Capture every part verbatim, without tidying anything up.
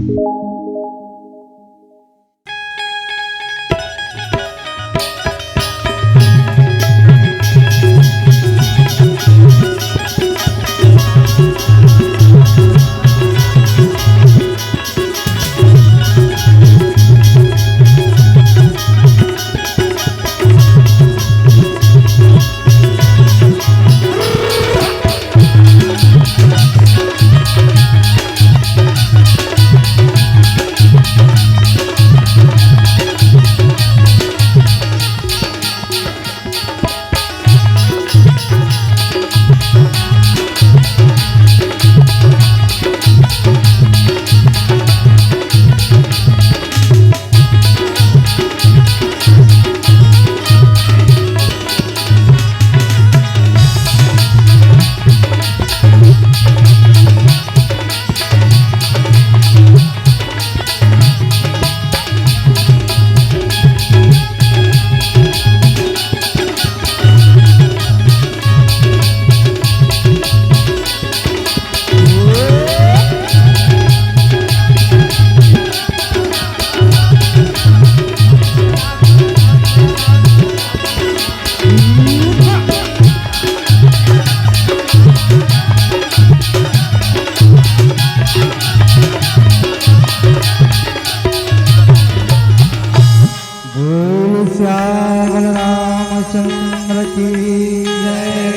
बोल सियावर रामचंद्र की जय।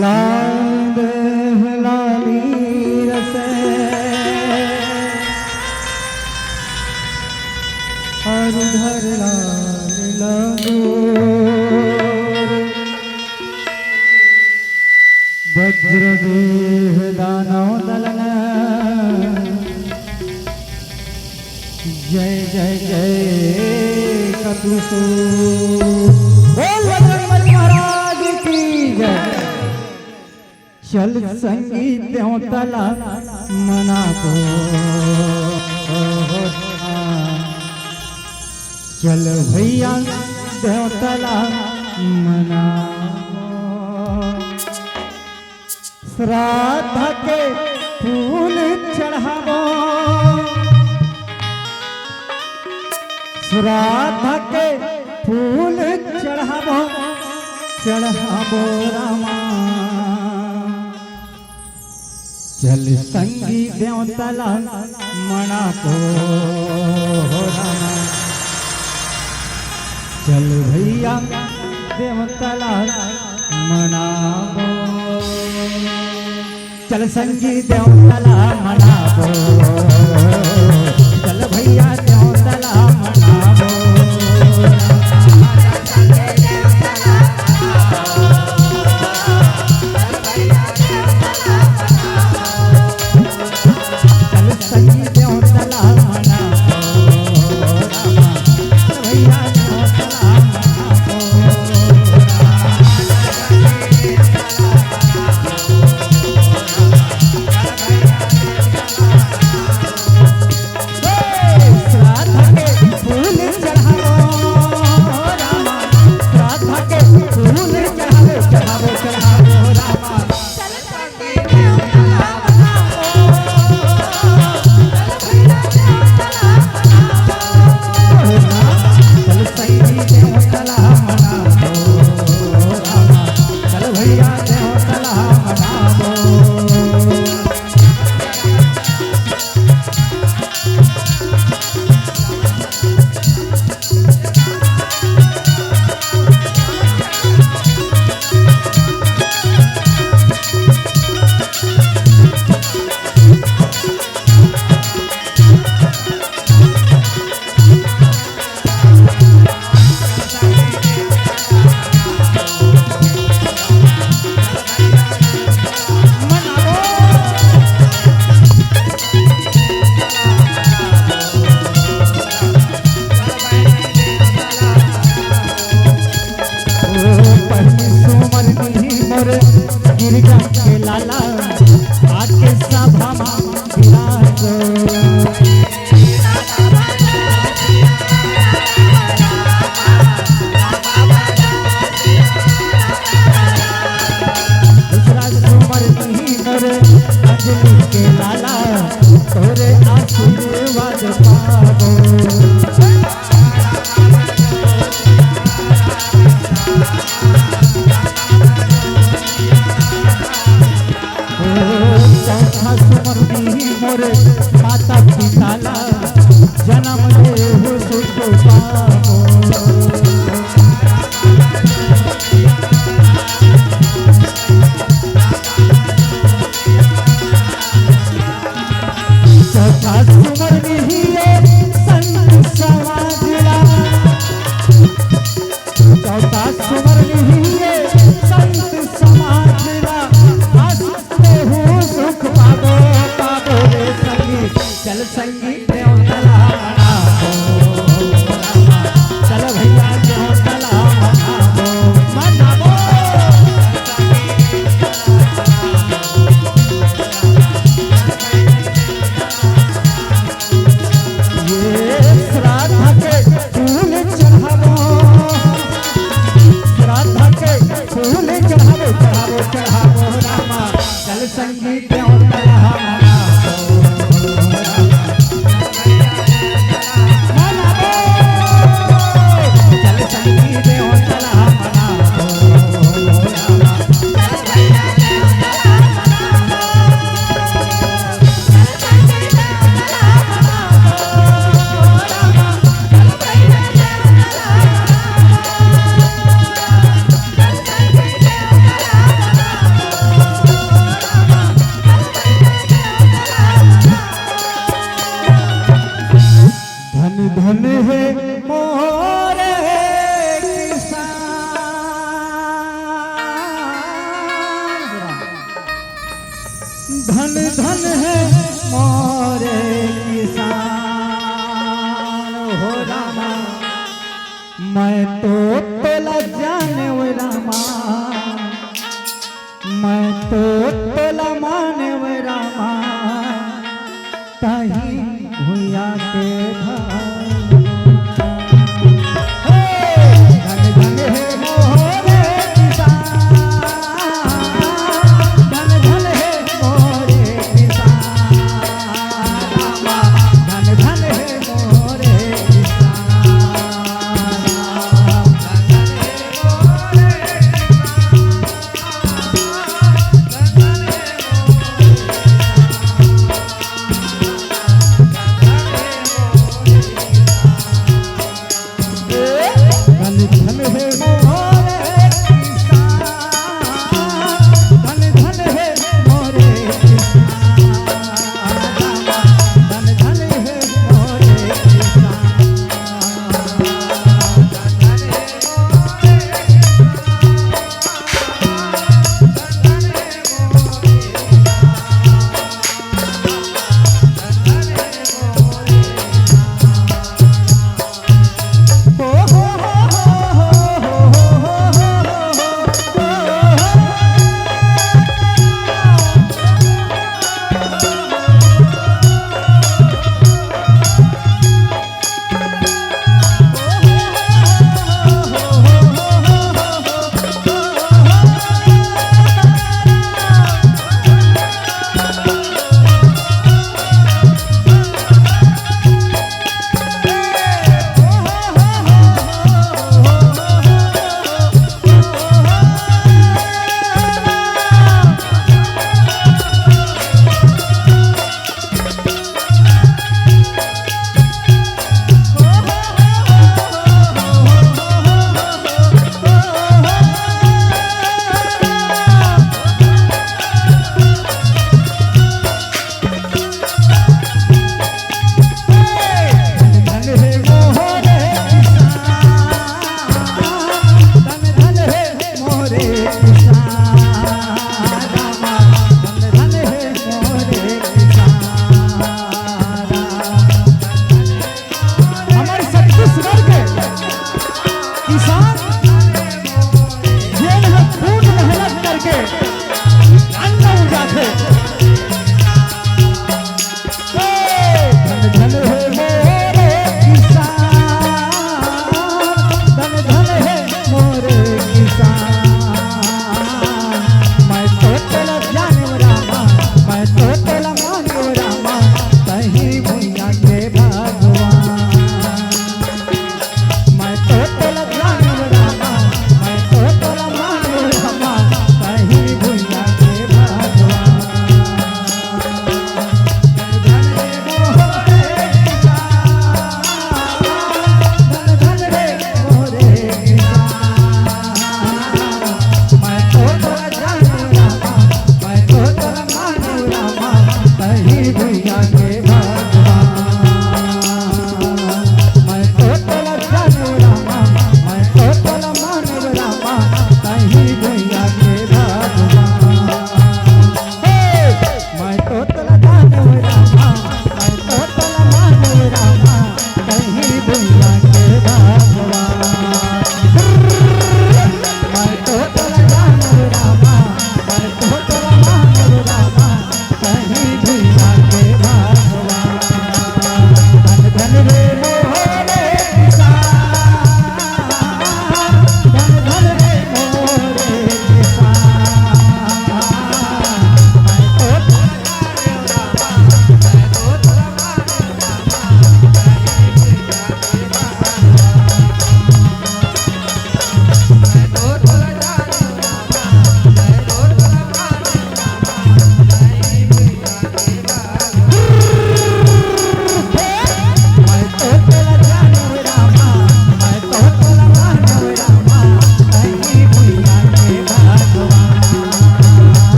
लाल देह लाली रस और धर लाल लंगोर। वज्र देह दानव दलन। जय जय जय कपिसू। बोल बजरंग बली महाराज की जय। चल संगी देवता ला मनाबो। चल भैया देवता ला मनाबो। श्राद्ध के फूल चढ़ाबो, श्राद्ध के फूल चढ़ाबो, चढ़ाबो रामा। चल संगी देवता ला मनाबो रामा। चल भैया देवता ला मनाबो। चल संगी देवता ला मनाबो। चल भैया देवता ला मनाबो। चल संगी देवता ला मनाबो। भैया देवता ला मनाबो। श्राद्ध के फूल चढ़ाबो रामा, श्राद्ध के फूल चढ़ाबो, चढ़ाबो, चढ़ाबो रामा। चल भैया देवता ला मनाबो। ओ पहिली सुमरनी मोर गिरजा के लाला, आके सभा मा बिराजो। दूसरा सुमरनी मोर अंजलि के लाला, तोर पाबो। ओ चौथा सुमन मिही मोरे माता पिता ला, जनम लेहू सुख पाबो। चौथा सुमन मिही संत समाज ला, चौथा सुमन मिही संत समाज ला, आस देहू सुख पाबो, पाबो रे संगी। चल संगी देवता ला मनाबो, चल भैया देवता ला मनाबो, मनाबो। ये श्राद्ध के फूल चढ़ाबो, श्राद्ध के फूल चढ़ाबो, चढ़ाबो, चढ़ाबो रामा। चल संगी देवता ला मनाबो, मनाबो। चल संगी देवता ला मनाबो। धन धन हे मोरे किसान, धन धन हे मोरे किसान हो रामा। मैं तो तोला जाने ओ रामा, मैं तो तोला माने ओ रामा, ताही भुइया के धान। हे, धन धन हे मोरे किसान, धन धन हे मोरे किसान, रामा, धन धन हे मोरे किसान।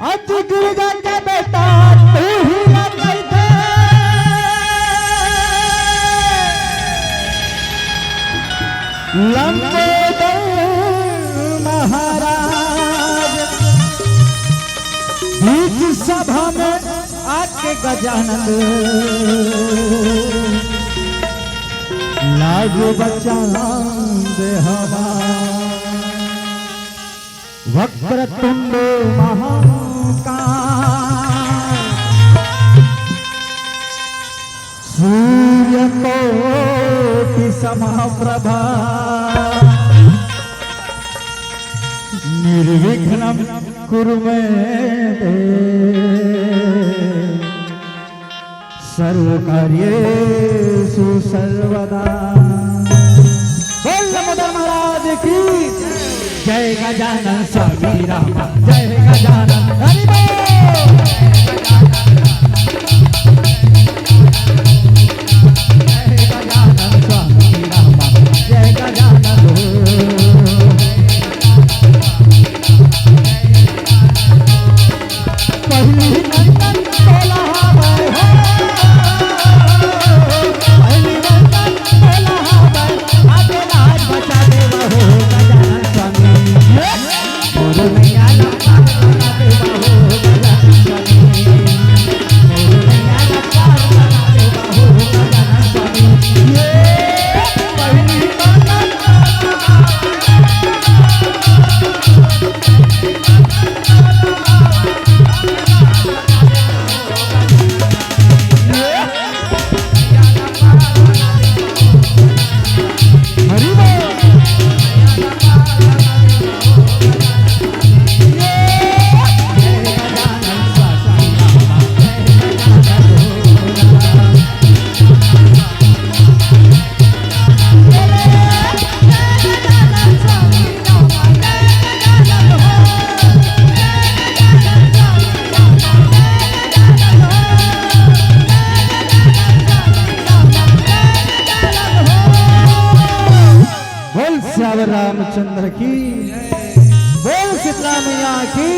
अति दुर्गा के बेटा तू ही ला कहिथे। लंबोदर महाराज बीच सभा में आके गजानन लाज बचान दे हमार। वक्रतुंड महाकाय सूर्यकोटि समप्रभा निर्विघ्नं कुरु मे देव सर्वकार्येषु सर्वदा। बोल लंबोदर महाराज की जय। गजानन स्वामी रामा, जय गजानन, हरि बोल। जय गजानन स्वामी रामा, जय गजानन हो। पहली नंदन तोला हवे हो, पहली नंदन तोला हवे, आके लाज बचा देवा हो गजानन स्वामी। मोर नैया लंबा बना देवा हो गजानन स्वामी। मोर नैया लंबा बना देवा हो गजानन स्वामी। ये पहली नंदन बोल सियावर रामचंद्र की, बोल शीतला मैया की।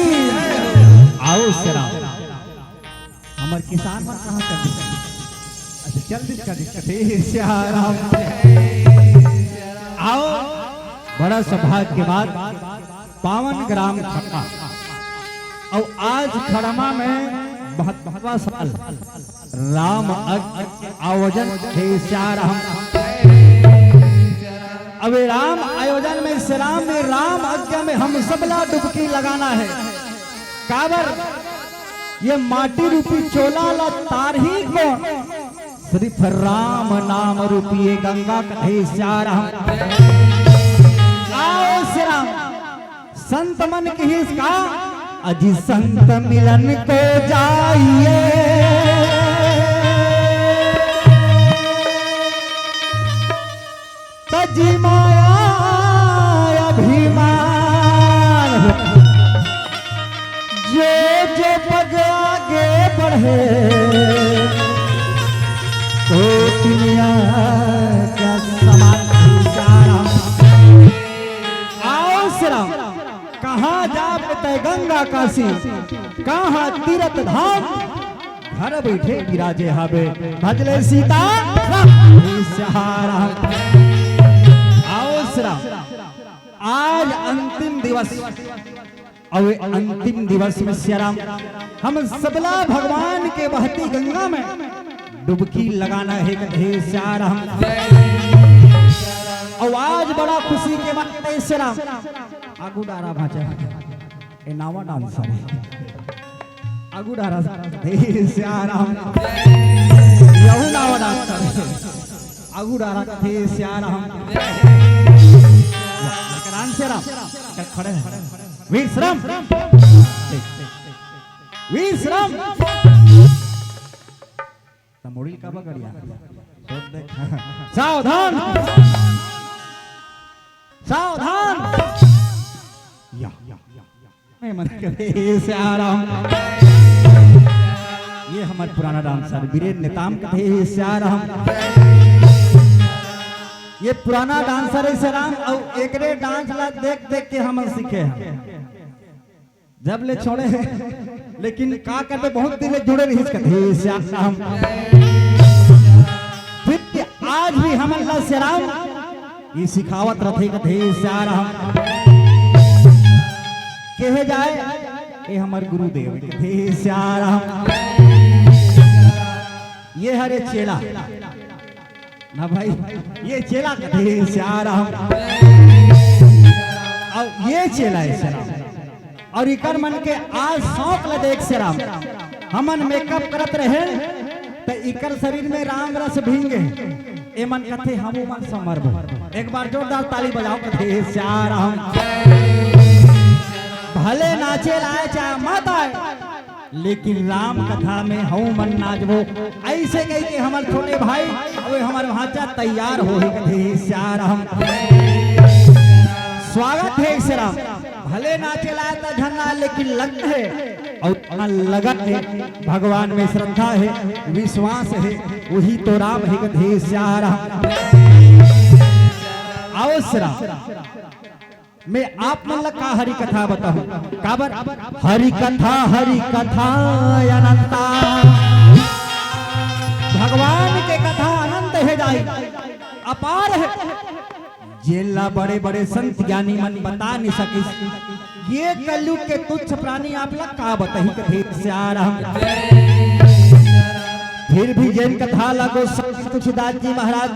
आओ सियाराम। हमर किसान मन कहाँ कर दिस? अच्छा, चल दिस का दिक्कत है, सियाराम। आओ, बड़ा सौभाग्य के बात, पावन ग्राम खड़मा। अउ आज खड़मा में बहत्तरवां साल राम अज्ञा आयोजन हे सियाराम। अब ये राम आयोजन में सियाराम में राम अज्ञा में हम सबला डुबकी लगाना है। काबर ये माटी रूपी चोला ला तारही कोन? सिर्फ राम नाम रूपी ये गंगा कहे सियाराम। आओ सियाराम। संत मन किहिस का? अजी संत मिलन को जाइए, तजी माया अभिमान। जो जो पग आगे बढ़े, तो दुनिया का समान। सियाराम। आओ सियाराम। कहाँ जाबे तैं गंगा काशी, कहाँ तीरथ धाम, घर बैठे बिराजे हाबे, भजले सीता राम। सियाराम। आओ सियाराम। आज अंतिम दिवस, अउ ये अंतिम दिवस में सियाराम हम सबला भगवान के बहती गंगा में डुबकी लगाना हे कथे सियाराम। अउ आज बड़ा खुशी के बात हे सियाराम। आगू डारा भांचा। ए नावा डांसर हे। आगू डारा कथे सियाराम। यहू नावा डांसर हे। आगू डारा कथे सियाराम। वाह, करान सियाराम। खड़े हैं। वीर सियाराम। वीर सियाराम। त मुड़ी का बगड़िया। सावधान। सावधान। या। मैं मन कथे सियाराम। ये हमर पुराना डांसर वीरेन नेताम कथे सियाराम। ये पुराना डांसर हे सियाराम, अउ एकरे डांस ला देख देख के हमन सीखे हन। जब ले छोड़े हे, लेकिन का करबे, बहुत दिन ले जुड़े रहिस कथे सियाराम। फिर आज भी हमन ला सियाराम ये सिखावत रथे कथे सियाराम। कहे जाए, ए हमर गुरुदेव कथे सियाराम। ये हरे चेला। ना भाई, ये चेला कथे सियाराम। अउ ये चेला हे सियाराम। अउ इकर मन के आज शौक ल देख सियाराम। हमन मेकअप करत रहेन, त इकर शरीर में राम रस भींगे। ए मन कथे, "हमू मन संवरबो।" एक बार जोरदार ताली बजाओ कथे सियाराम। भले नाचे ल आए चाहे मत आए, लेकिन राम कथा में हऊ मन नाचबो, अइसे कहिके हमर छोटे भाई अउ हमर भांचा तैयार होही कथे सियाराम। स्वागत हे सियाराम। भले नाचे ल आए त झन आए, लेकिन लगन हे अउ लगन हे, भगवान में श्रद्धा हे, विश्वास हे, उही तो राम हे कथे सियाराम। आओ सियाराम। मैं आप मन ला का हरि कथा बताहूं? काबर? हरि कथा, हरि कथा अनंता। भगवान के कथा अनंत हे दाई, अपार हे। जेन ला बड़े बड़े संत ज्ञानी मन बता नइ सकिस, ये कलयुग के तुच्छ प्राणी आप ला का बताही कथे सियाराम। फिर भी जेन कथा ला गोस्वामी तुलसीदास जी महाराज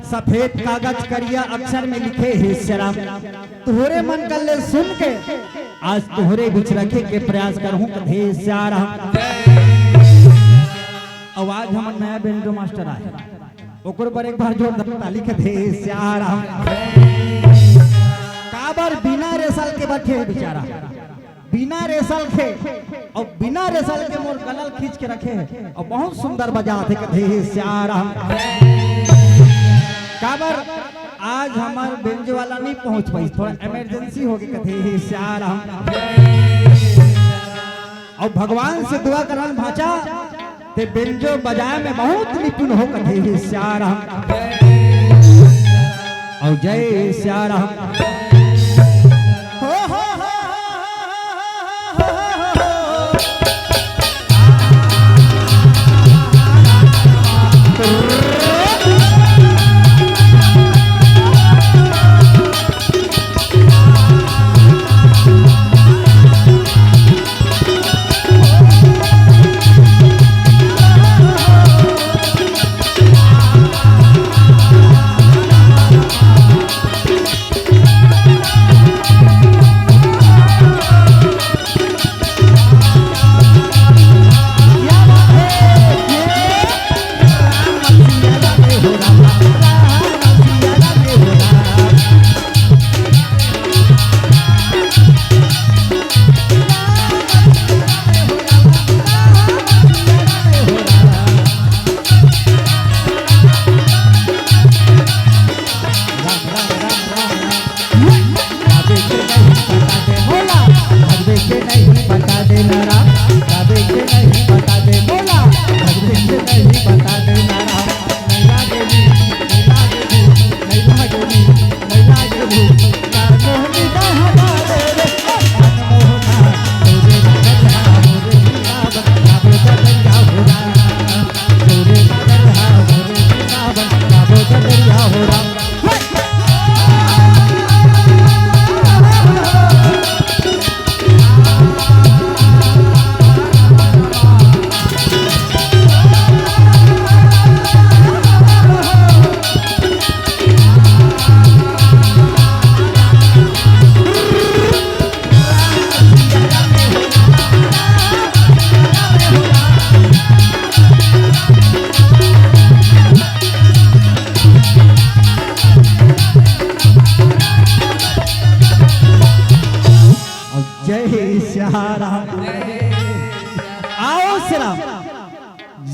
सफेद कागज करिया अक्षर में लिखे हे सियाराम, तोहरे मन कर ले सुन के आज तोहरे बीच रखे के प्रयास करहूं कथे सियाराम। अउ आज हमर नया बेंजो मास्टर आए, ओकर बर एक बार जोरदार ताली कथे सियाराम। काबर बिना rehearsal के बइठे हे बेचारा, बिना rehearsal के, अउ बिना rehearsal के मोर गला ल खींच के रखे हे, अउ बहुत सुंदर बजाथे कथे सियाराम। काबर आज हमर बेंजो वाला नइ पहुंच पाइस, थोड़ा emergency होगे कथे सियाराम। अउ भगवान से दुआ करन भांचा, ते बेंजो बजाए में बहुत निपुण हो कथे सियाराम। अउ जय सियाराम।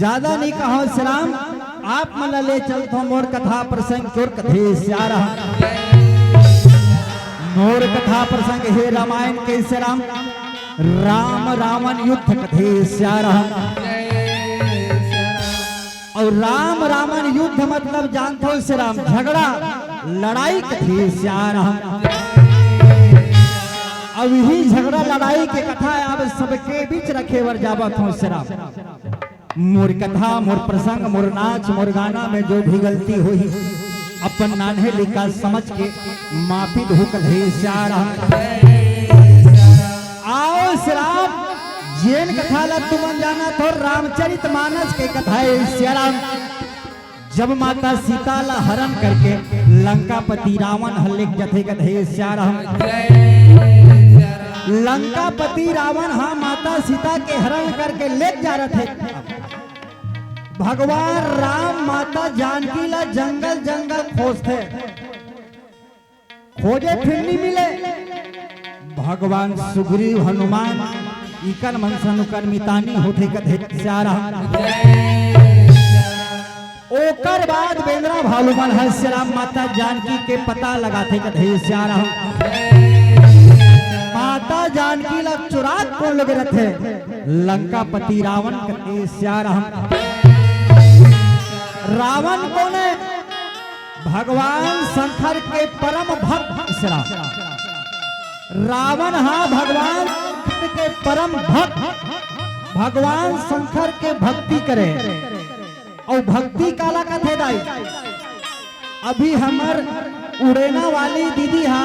ज्यादा नहीं कहो श्याम, आप मन ला ले चलथो मोर कथा प्रसंग के ओर कथे श्याम। मोर कथा प्रसंग हे रामायण के श्याम, राम रावण युद्ध कथे श्याम। अउ राम रावण युद्ध मतलब जानथो श्याम, झगड़ा, लड़ाई कथे श्याम। अब इही झगड़ा लड़ाई के कथा अब सबके बीच रखे बर जावत हो श्याम। मोर कथा, मोर प्रसंग, मोर नाच, मोर गाना में जो भी गलती होही, अपन नान्हे लइका समझ के माफी दहू कथे श्याम। आओ श्याम, जेन कथा ला तुमन जानत हो, रामचरित मानस के कथा हे श्याम। जब माता सीता ला हरण करके लंकापति रावण ह लेग जथे कथे श्याम। लंकापति रावण ह माता सीता के हरण करके लेग जा रथे। भगवान राम माता जानकी ला जंगल जंगल खोजथे, खोजे फिर नी मिले। भगवान सुग्रीव हनुमान इकर मन सन उकर मितानी होथे कथे श्याम। ओकर बाद बेंदरा भालू मन ह श्याम माता जानकी के पता लगाथे कथे श्याम। माता जानकी ला चुरात कोन लगे रथे? लंकापति रावण कथे श्याम। रावण कोन हे? भगवान शंकर के परम भक्त श्याम। रावण हा भगवान शंकर के परम भक्त, भगवान शंकर के भक्ति करे। अउ भक्ति काला कथे दाई? अभी हमर उड़ेना वाली दीदी हा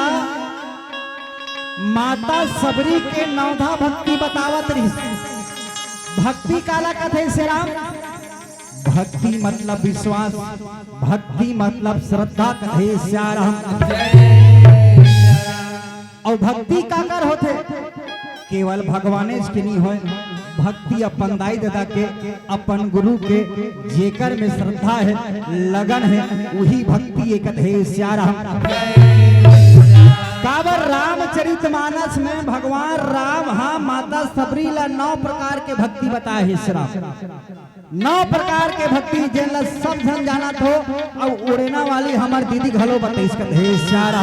माता सबरी के नवधा भक्ति बतावत रहिस। भक्ति काला कथे श्याम? भक्ति मतलब विश्वास, भक्ति मतलब श्रद्धा कथे श्याम। अउ भक्ति काकर होथे? केवल भगवानेच के नी होय, भक्ति अपन दाई ददा के, अपन गुरु के, जेकर में श्रद्धा हे, लगन हे, उही भक्ति ए कथे श्याम। काबर रामचरित मानस में भगवान राम हा माता सबरी ला नौ प्रकार के भक्ति बताए हे श्याम। नौ प्रकार के भक्ति जेन ला सब झन जानत हो, अउ उड़ेना वाली हमर दीदी घलो बतइस कथे श्याम।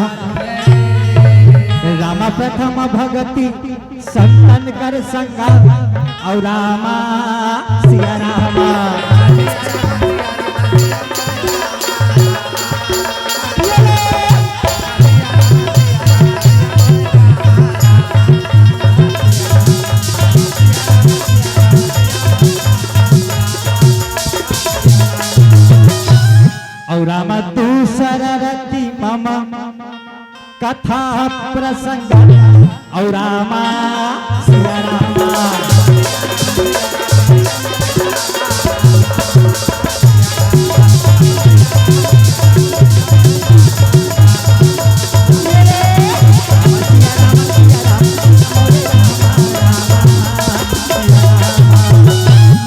राम प्रथम भगति संतन कर संगा, अउ रामा सिया रामा। अउ राम दूसर रति मम कथा प्रसंग, अउ रामा सिया रामा।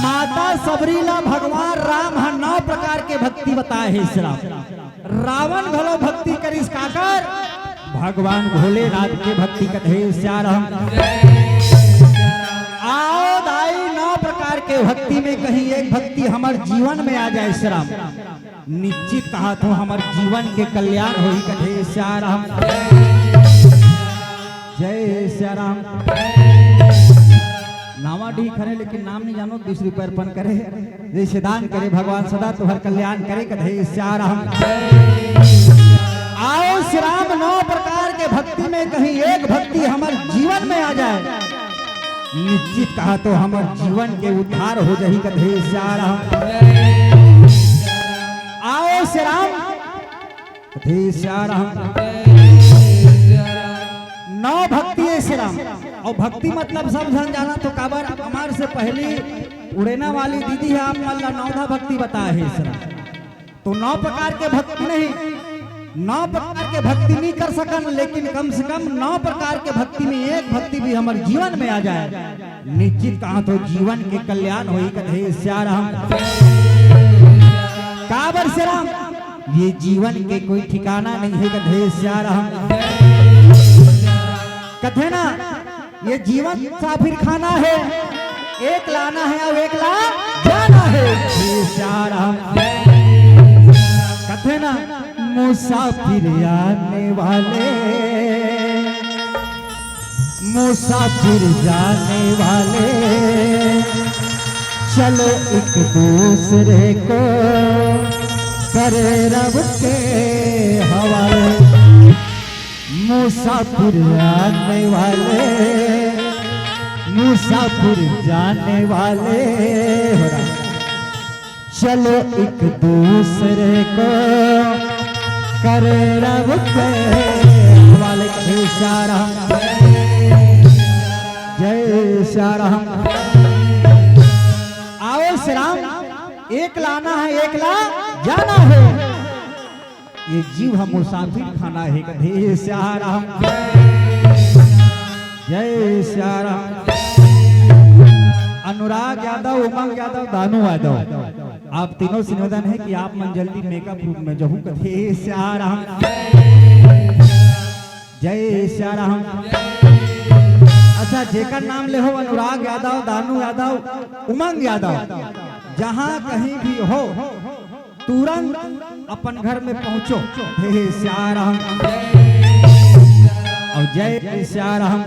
माता सबरी ला भगवान राम ह नौ प्रकार के भक्ति बताए हे श्याम। रावण घलो भक्ति करिस काकर? भगवान भोलेनाथ के भक्ति कथे श्याम। आओ दाई, नौ प्रकार के भक्ति में कहीं एक भक्ति हमर जीवन में आ जाए श्याम। निश्चित कहा तो हमर जीवन के कल्याण होही कथे श्याम। जय श्याम। नावा डी खरे लेकिन नाम नहीं जानो, बीस रुपये अर्पण करे। जैसे दान करे भगवान सदा तुहर कल्याण करे कथे श्याम। आओ श्याम, नौ प्रकार के भक्ति में कहीं एक भक्ति हमर जीवन में आ जाए, निश्चित कहा तो हमर जीवन के उद्धार हो जाही कथे श्याम। आओ श्याम, कथे श्याम। नौ भक्ति हे श्याम। अउ भक्ति मतलब सब झन जानत हो काबर, हमर से पहली उड़ेना वाली दीदी ह आप मन ला नौधा भक्ति बताए हे श्याम। तो नौ प्रकार के भक्ति नहीं, नौ प्रकार के भक्ति नहीं कर सकन, लेकिन कम से कम नौ प्रकार के भक्ति में एक भक्ति भी हमर जीवन में आ जाए, निश्चित कहा तो जीवन के कल्याण होही कथे श्याम। काबर श्याम? ये जीवन के कोई ठिकाना नहीं हे कथे श्याम। कथे ना, ये जीवन मुसाफिर खाना हे, एक ला आना है अउ एक ला जाना है। हे सियाराम। कथे ना, मुसाफिर आने वाले, मुसाफिर जाने वाले, चलो एक दूसरे को करे रब के हवाले। मुसाफिर आने वाले, मुसाफिर जाने वाले, हो रहा। चलो एक दूसरे को करे रब के हवाले। जय सियाराम, जय सियाराम। आओ सियाराम, एक ला आना है, एक ला जाना है। ये जीव ह मुसाफिर खाना हे, कथे सियाराम। जय सियाराम। अनुराग यादव, उमंग यादव, दानू यादव, आप तीनों से निवेदन है कि आप मन जल्दी मेकअप रूम में जाहू, कथे सियाराम। जय सियाराम। अच्छा, जेकर नाम ले हो, अनुराग यादव, दानू यादव, उमंग यादव, जहां कहीं भी हो, तुरंत अपन घर में पहुंचो। हे सियाराम, अउ जय सियाराम।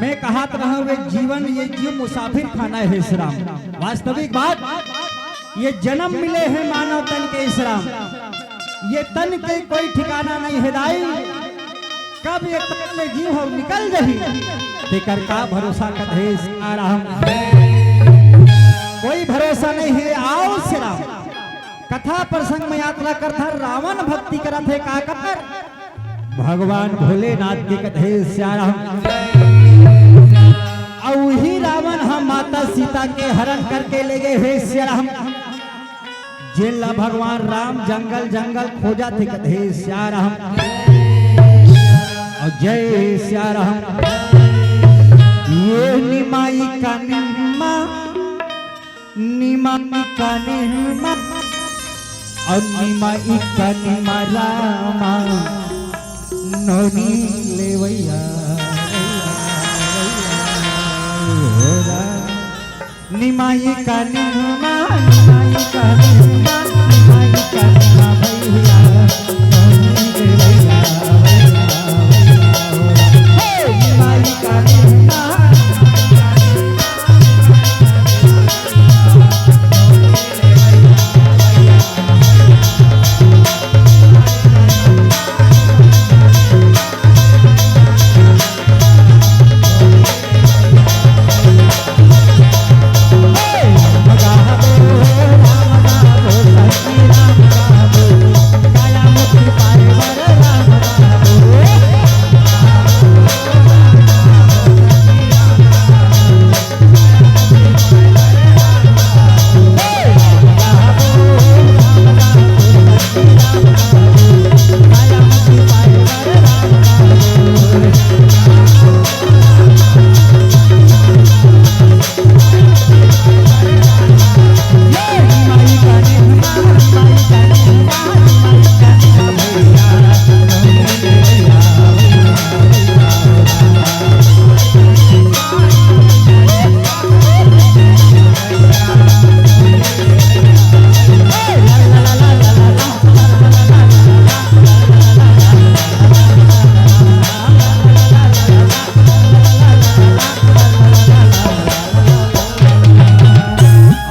मैं कहत रहूं, ये जीवन, ये जीव मुसाफिर खाना हे सियाराम। वास्तविक बात, ये जन्म मिले हे मानव तन के सियाराम। ये तन के कोई ठिकाना नहीं हे दाई, कब ये तन ले जीव ह निकल जही, तेकर का भरोसा, कथे सियाराम। कोई भरोसा नहीं हे। आओ सियाराम, कथा प्रसंग में यात्रा करथन, रावण भक्ति करत हे काकर, भगवान भोलेनाथ के, कथे सियाराम। अउ उही रावण ह माता सीता के हरण करके ले गे हे सियाराम। जेन ला भगवान राम जंगल जंगल खोजत हे, कथे सियाराम। अउ जय सियाराम। ये निमाई का निमा, निमाई का निमा, अउ निमाई का निमा रामा, नोनी लेवैया, हो राम। निमाई का निमा, निमाई का निमा, निमाई का निमा भैया, नोनी लेवैया, भैया, भैया, हो राम। हे निमाई का निमा,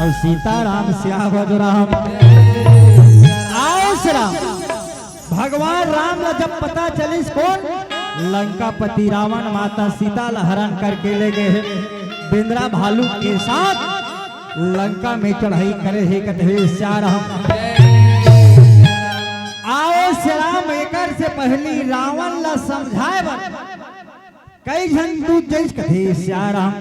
अउ सीताराम सियावर राम। आओ सियाराम। भगवान राम ला जब पता चलिस कोन, लंकापति रावण माता सीता ला हरण करके ले गे हे, बेंदरा भालू के साथ लंका में चढ़ाई करे हे, कथे सियाराम। आओ सियाराम, एकर से पहली रावण ला समझाए बर कई झन दूत जइस, कथे सियाराम।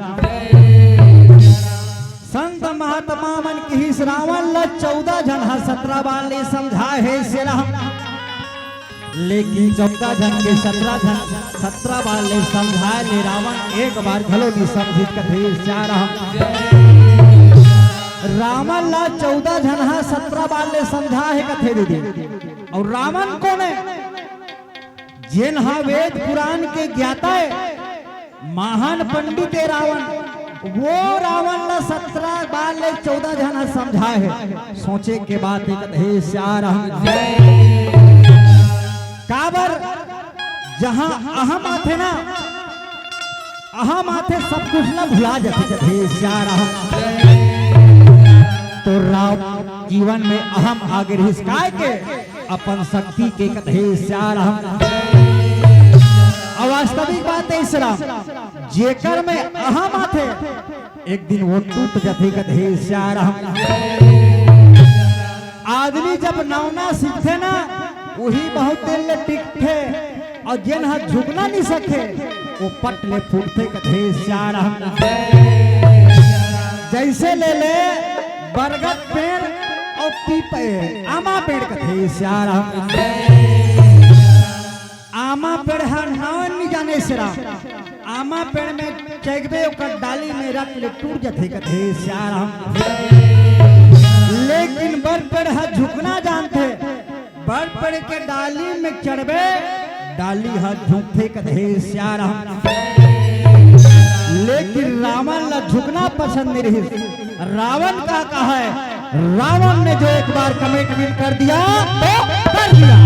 संत महात्मा मन किहिस रावण ल चौदह झन ह सतरा बार ले समझाए हे सियाराम। लेकिन चौदह झन के सतरा झन, सतरा बार ले समझाए ले रावण एक बार घलो नइ समझिस, कथे सियाराम। रावण ल चौदह झन ह सतरा बार ले समझाए हे, कथे दीदी। अउ रावण कोन हे? जेन ह वेद पुराण के ज्ञाता ए, महान पंडित ए रावण, वो रावण ला सत्रह बार ले चौदह झन ह समझाए हे। सोचे के बात एक हे सियाराम। काबर जहां अहम आथे ना, अहम आथे, सब कुछ ला भुला जाथे, कथे सियाराम। तो राम जीवन में अहम आगे रहिस, काय के अपन शक्ति के, कथे सियाराम। अउ वास्तविक बात हे सियाराम, जेकर में अहम आथे, एक दिन वो टूट जाथे, कथे सियाराम। आदमी जब नवना सीखथे ना, वही बहुत दिन ले टिकथे, अउ जेन ह झुकना नहीं सके, वो पट ले फूटथे, कथे सियाराम। जैसे ले ले बरगद पेड़ अउ पीपे, आमा पेड़, कथे सियाराम। आमा पेड़ ह नाव नहीं जाने सियाराम। आमा पेड़ में चघबे, ओकर डाली में रख ले, टूट जथे, कथे सियाराम। लेकिन बर पेड़ ह झुकना जानथे। बर पेड़ के डाली में चढ़बे, डाली ह झुकथे, कथे सियाराम। लेकिन रावण ला झुकना पसंद नहीं रहिस। रावण का कहा है, रावण ने जो एक बार कमिटमेंट कर दिया तो कर दिया।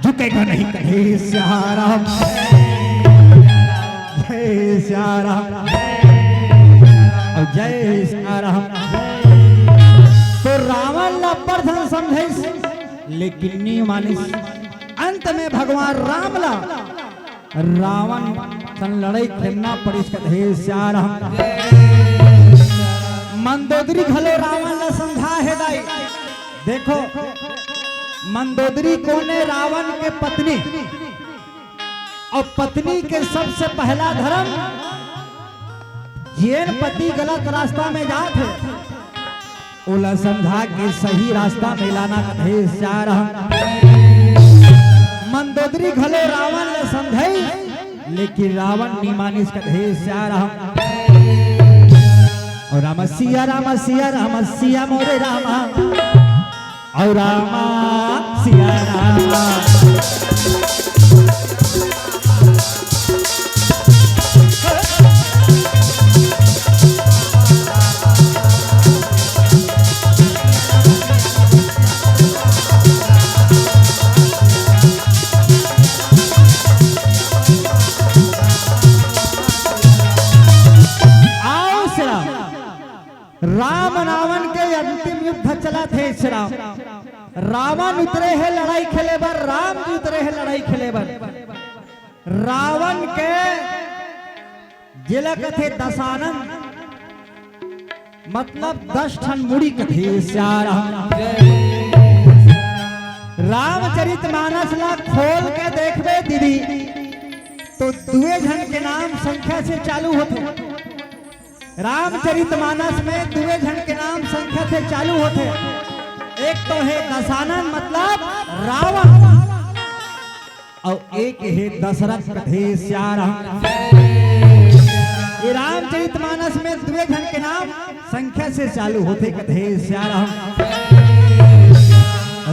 झुकेगा नहीं, कहे सियाराम। जय सियाराम। अउ जय सियाराम। तो रावण ला अब्बड़ झन समझाइस, लेकिन नी मानिस। अंत में भगवान राम ला रावण सन लड़ाई खेलना पड़िस, कथे सियाराम। मंदोदरी घलो रावण ला समझा हे दाई। देखो, मंदोदरी कोने? रावण के पत्नी। अउ पत्नी के सबसे पहला धर्म, जेन पति गलत रास्ता में जात हे, ओला समझा के सही रास्ता में लाना, कथे सियाराम। मंदोदरी घलो रावण ला समझाइस, लेकिन रावण नी मानिस, कथे सियाराम। अउ राम सिया राम सिया राम सिया मोरे रामा। अउ रामा सिया रामा। आओ सियाराम। राम रावण के अंतिम युद्ध चलत हे सियाराम। रावण उतरे हे लड़ाई खेले बर, राम जी उतरे हे लड़ाई खेले बर। रावण के जेला कथे दशानन, मतलब दस ठन मुड़ी, कथे सियाराम। रामचरित मानस ला खोल के देखबे दीदी, तो दुए झन के नाम संख्या से चालू होथे। रामचरित मानस में दुए झन के नाम संख्या से चालू होथे। एक तो हे दशानन, मतलब रावण, अउ एक हे दशरथ, कथे सियाराम। ये रामचरित मानस में दुए झन के नाम संख्या से चालू होथे, कथे सियाराम।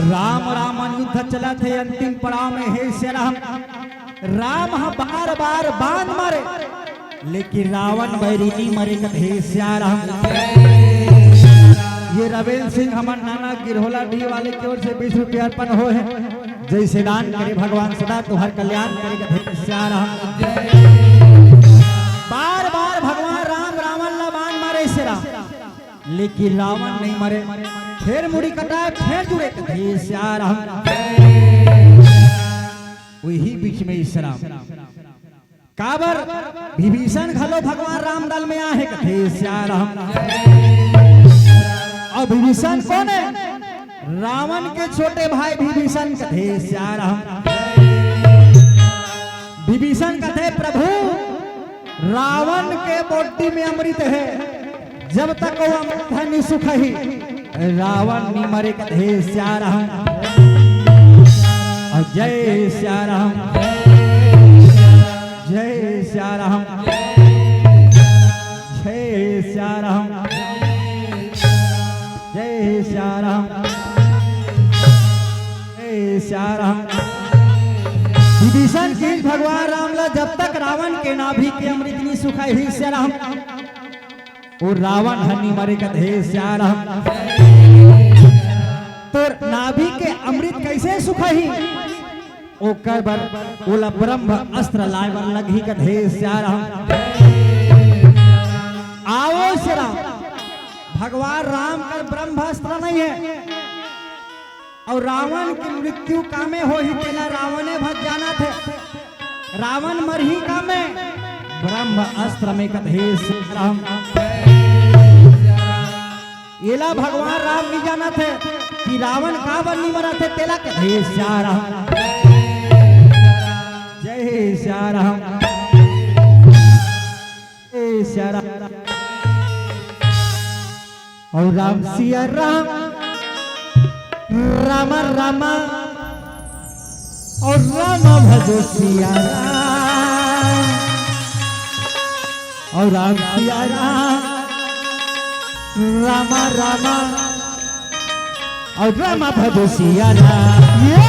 राम रावण युद्ध चलत हे, अंतिम पड़ाव में हे सियाराम। राम ह बार बार बाण मारे, लेकिन रावण बैरी नी मरे, कथे सियाराम। ये रविंद्र सिंह हमर नाना गिरहोला डी वाले की ओर से बीस रुपया अर्पण होय हे। जैसे दान करे भगवान सदा तुहर कल्याण करे, कथे सियाराम। बार बार भगवान राम रावण ला बाण मारे सियाराम, लेकिन रावण नहीं मरे, फेर मुड़ी कटाए, फेर जुड़े, कथे सियाराम। वही बीच में सियाराम। काबर? विभीषण घलो भगवान राम दल में आहे, कथे सियाराम। अउ विभीषण कोन हे? रावण के छोटे भाई विभीषण, कथे सियाराम। विभीषण कथे, प्रभु, रावण के body में अमृत हे, जब तक वो अमृत हे नी सुखही, रावण नी मरे, कथे सियाराम। अउ जय सियाराम, जय सियाराम, जय सियाराम, जय सियाराम, जय सियाराम। विभीषण कहिस भगवान राम ला, जब तक रावण के नाभि के अमृत नी सुखही सियाराम, ओ रावण ह नी मरे कथे सियाराम। तोर नाभि के अमृत कइसे सुखाही? ओकर बर ओला ब्रह्म अस्त्र लाय बर लगही कथे सियाराम। आवो सियाराम, भगवान राम कर ब्रह्म अस्त्र नइ हे। अउ रावण के मृत्यु कामे होही, तेला रावणे भर जानत हे। रावण मरही कामे? ब्रह्म अस्त्र में कथे सियाराम। एला भगवान राम नइ जानत हे कि रावण काबर नइ मरत हे, तेला कथे सियाराम। जय सियाराम। ए सियाराम। अउ राम सियाराम, राम राम, अउ राम भजो सियाराम, अउ राम सियाराम, राम राम, अउ राम भजो सियाराम। ये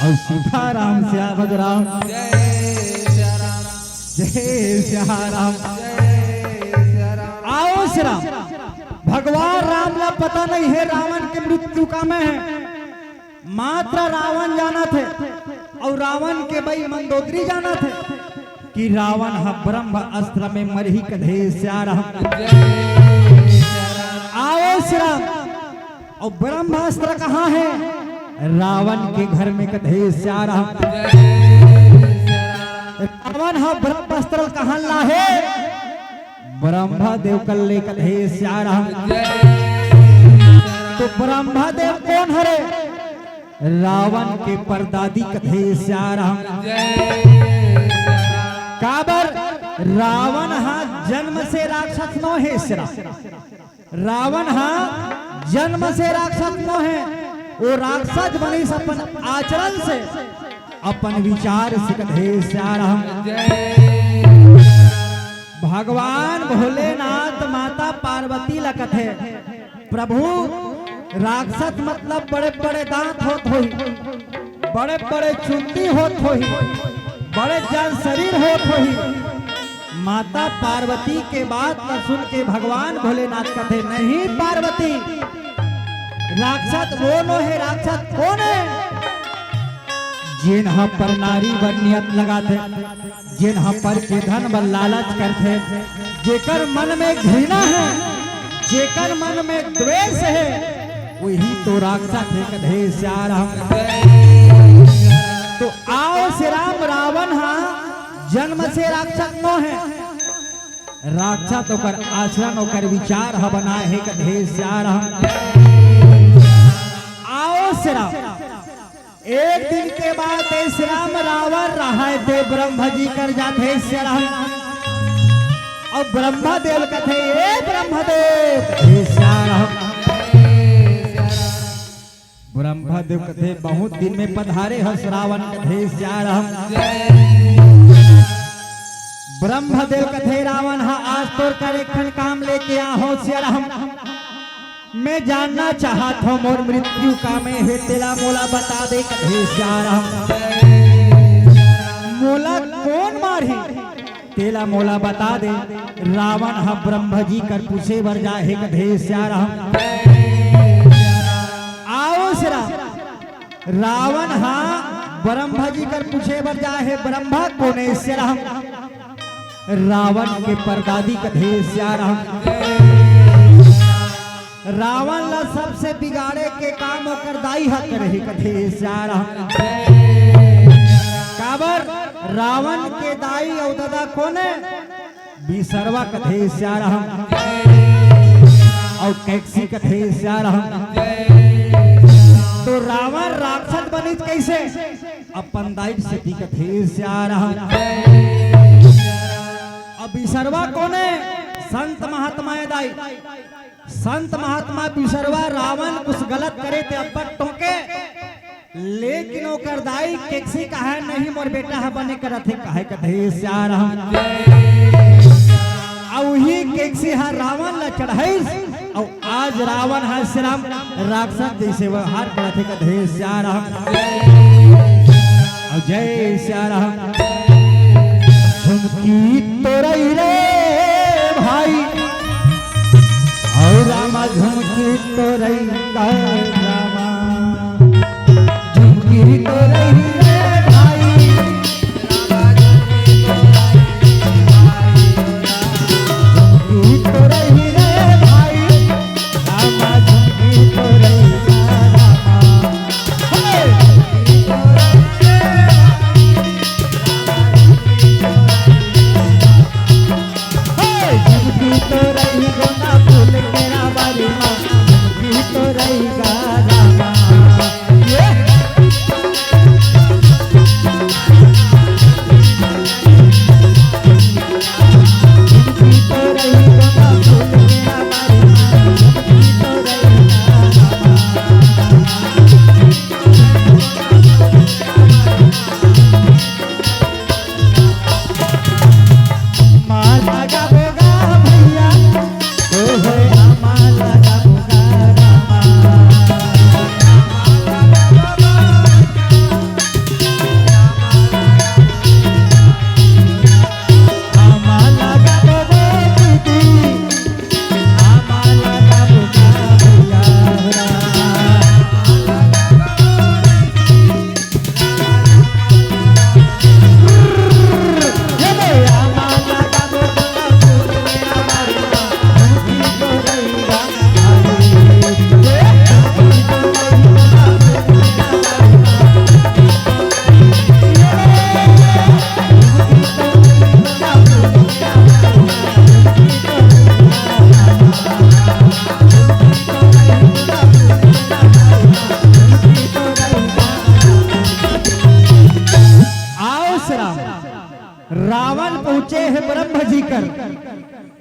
अउ सीताराम सिया भगराम। जय सिया राम। जय सिया राम। जय सिया राम। आओ सिया राम। भगवान राम ला पता नइ हे रावण के मृत्यु कामे हे। मात्र रावण जानत हे अउ रावण के बई मंदोदरी जानत हे कि रावण ह ब्रह्म अस्त्र में मरही कथे सिया राम। जय सिया राम। आओ सिया राम। अउ ब्रह्मास्त्र कहाँ हे? रावण के घर में कथे सिया राम। रावण ह ब्रह्मास्त्र कहाँ लाहे? ब्रह्मा देव कर ले कथे सिया राम। तो ब्रह्मा देव कोन हरे? रावण के परदादी कथे सियाराम। काबर रावण हा जन्म से राक्षस नो हे सिरा। रावण हा जन्म से राक्षस नो हे। वो राक्षस बनिस अपन आचरण से, अपन विचार से कथे सियाराम। भगवान भोलेनाथ माता पार्वती ला कथे, प्रभु, राक्षस मतलब बड़े-बड़े दांत होत होही, बड़े-बड़े चुंदी होत होही, बड़े जन शरीर होत होही। माता पार्वती के बात ला सुन के भगवान भोलेनाथ कथे, "नहीं पार्वती, राक्षस वो नो हे, राक्षस कोन हे?" जेन ह पर नारी बर नियत लगाथे, जेन ह पर के धन बर लालच करथे, जेकर मन में घृणा हे, जेकर मन में द्वेष हे, वही तो राक्षस हे कथे सियाराम। तो आओ सियाराम, रावण हा जन्म से राक्षस नो हे। राक्षस ओकर आचरण, ओकर विचार ह बनाए हे कथे सियाराम। आओ सियाराम, एक दिन के बाद ए सियाराम रावण रहय ते ब्रह्मा जी कर जाथे सियाराम। अउ ब्रह्मा देव कथे, "ए ब्रह्मा देव," कथे सियाराम। ब्रह्मा देव कथे, "बहुत दिन में पधारे हस रावण," कथे सियाराम। ब्रह्मा देव कथे, "रावण हा आज तोर कर एक ठन काम लेके आहूं सियाराम।" मैं जानना चाहत हूँ, मोर मृत्यु का में हे, तेला मोला बता दे, कथे सियाराम। मोला कोन मारही, तेला मोला बता दे। रावण ह ब्रह्मा जी कर पूछे बर जाहे, कथे सियाराम। आओ सियाराम, रावण ह ब्रह्मा जी कर पूछे बर जाहे, ब्रह्मा कोने सियाराम। रावण के परदादी कथे सियाराम। रावण ला सबसे बिगाड़े के काम ओकर दाई ह करे हे कथे सियाराम। काबर रावण के दाई अउ ददा कोने? बिसरवा कथे सियाराम। अउ कैकसी कथे सियाराम। तो रावण राक्षस बनिस कैसे? अपन दाई से भी कथे सियाराम। अब बिसरवा कोने? संत महात्मा ए दाई। संत महात्मा बिसरवा, रावण कुछ गलत करे ते अब्बड़ टोके, लेकिन ओकर दाई कैकसी कहे, "नहीं, मोर बेटा ह बने करत हे," कहे कथे सियाराम। अउ उही कैकसी ह रावण ला चढ़ाइस, अउ आज रावण ह सियाराम राक्षस जैसे व्यवहार करत हे कथे सियाराम। अउ जय सियाराम। झुमकी तो रही रे भाई, अउ रामा झुमकी तो रही रे रामा, झुमकी तो रही रे भाई।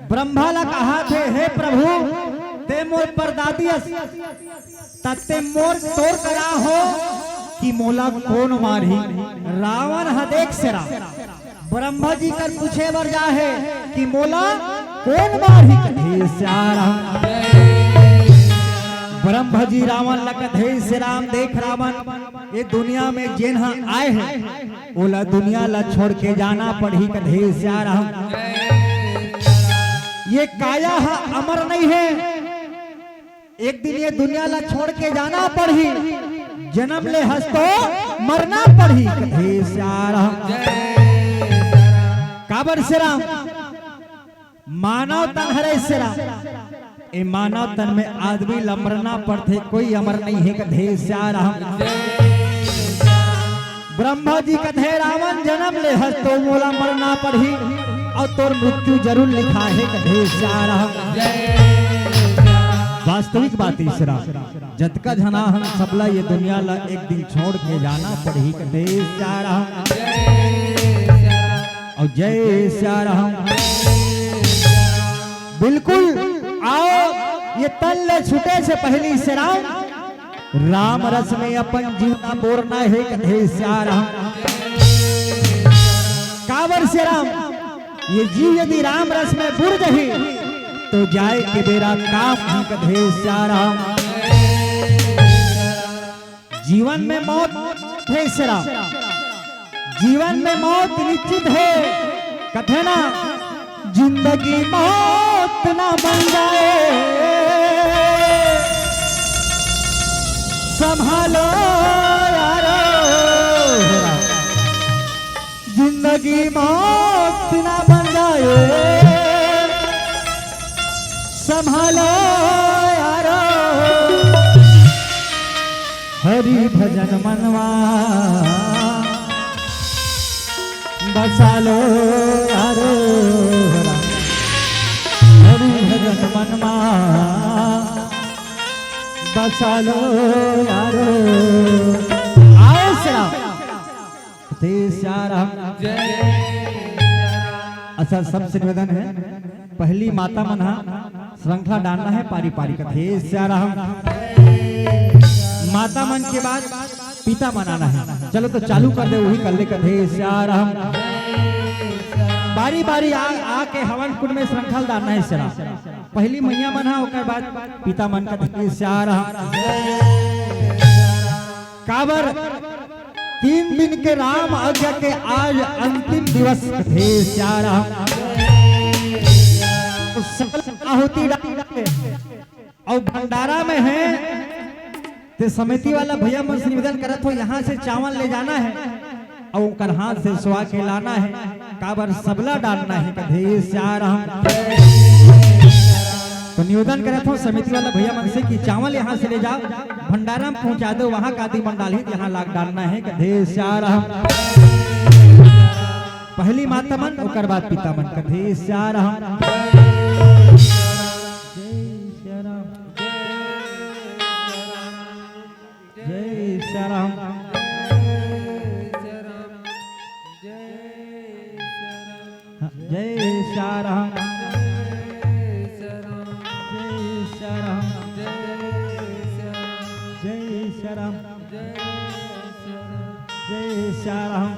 ब्रह्मा ला कहाथे, "हे प्रभु, ते मोर परदादी अस, त ते मोर तोर करा हो कि मोला कोन मारही?" रावण ह देख श्री राम ब्रह्मा जी कर पूछे बर जाहे कि मोला कोन मारही कथे श्री राम। ब्रह्मा जी रावण ला कथे श्री राम, देख रावण, ये दुनिया में जेन ह आए हे, ओला दुनिया ला छोड़ के जाना पड़ही कथे श्री राम। ये काया ह अमर नहीं हे, एक दिन ये दुनिया ला छोड़ के जाना पड़ही, जनम ले हस तो मरना पड़ही कथे श्री राम। काबर श्री राम? मानव तन हरे श्री राम, ए मानव तन में आदमी ल मरना पड़थे, कोई अमर नहीं हे कथे श्री राम। ब्रह्मा जी कथे, "रावण, जनम ले हस तो मोला मरना पड़ही, अउ तोर मृत्यु जरूर लिखा हे कथे श्री राम।" वास्तविक बात हे श्री राम, जतका झना हन सबला ये दुनिया ला एक दिन छोड़ के जाना पड़ही कथे श्री राम। अउ जय श्री राम। बिल्कुल, अउ ये तन ले छूटे से पहली श्री राम, राम रस में अपन जीवना बोरना हे कथे श्री राम। काबर श्री राम, ये जीव यदि राम रस में बुड़ जही, तो जाए के बेरा काम ही कथे श्री राम। जीवन में मौत हे श्री राम, जीवन में मौत निश्चित हे। कथे ना, जिंदगी मौत ना बन जाए, संभालो यारो। जिंदगी मौत ना बन जाए, संभालो यारो। हरि भजन मनवा बसालो यारो। हरि भजन मनवा बसालो यारो। आओ श्री राम। कथे श्री राम। अच्छा, सबसे निवेदन हे, पहली माता मन हा श्रृंखला डालना हे, पारी पारी कथे श्री राम। माता मन के बाद पिता मन आना हे। चलो तो चालू कर दे, उही कर ले कथे श्री राम। बारी बारी आ, आके हवन कुंड में श्रृंखला डालना हे श्री राम। पहली मैया मन हा, ओकर बाद पिता मन कथे श्री राम। काबर तीन दिन के राम यज्ञ के आज अंतिम दिवस कथे श्री राम। तो सकल आहुति डाल के अउ भंडारा में हे, ते समिति वाला भैया मन से निवेदन करत हों, यहाँ से चावल ले जाना हे अउ ओकर हाथ से सुवा के लाना हे, काबर सबला डालना हे कथे श्री राम। तो निवेदन करत हों समिति वाला भैया मन से कि चावल यहाँ से ले जाओ, भंडारा में पहुँचा दो, वहाँ का आदि मन डालही, यहाँ लाग डालना हे कथे श्री राम। पहली माता मन, ओकर बाद पिता मन कथे श्री राम। जय श्री राम। जय श्री राम। हाँ, जय श्री राम। जय श्री राम। जय श्री राम। जय श्री राम।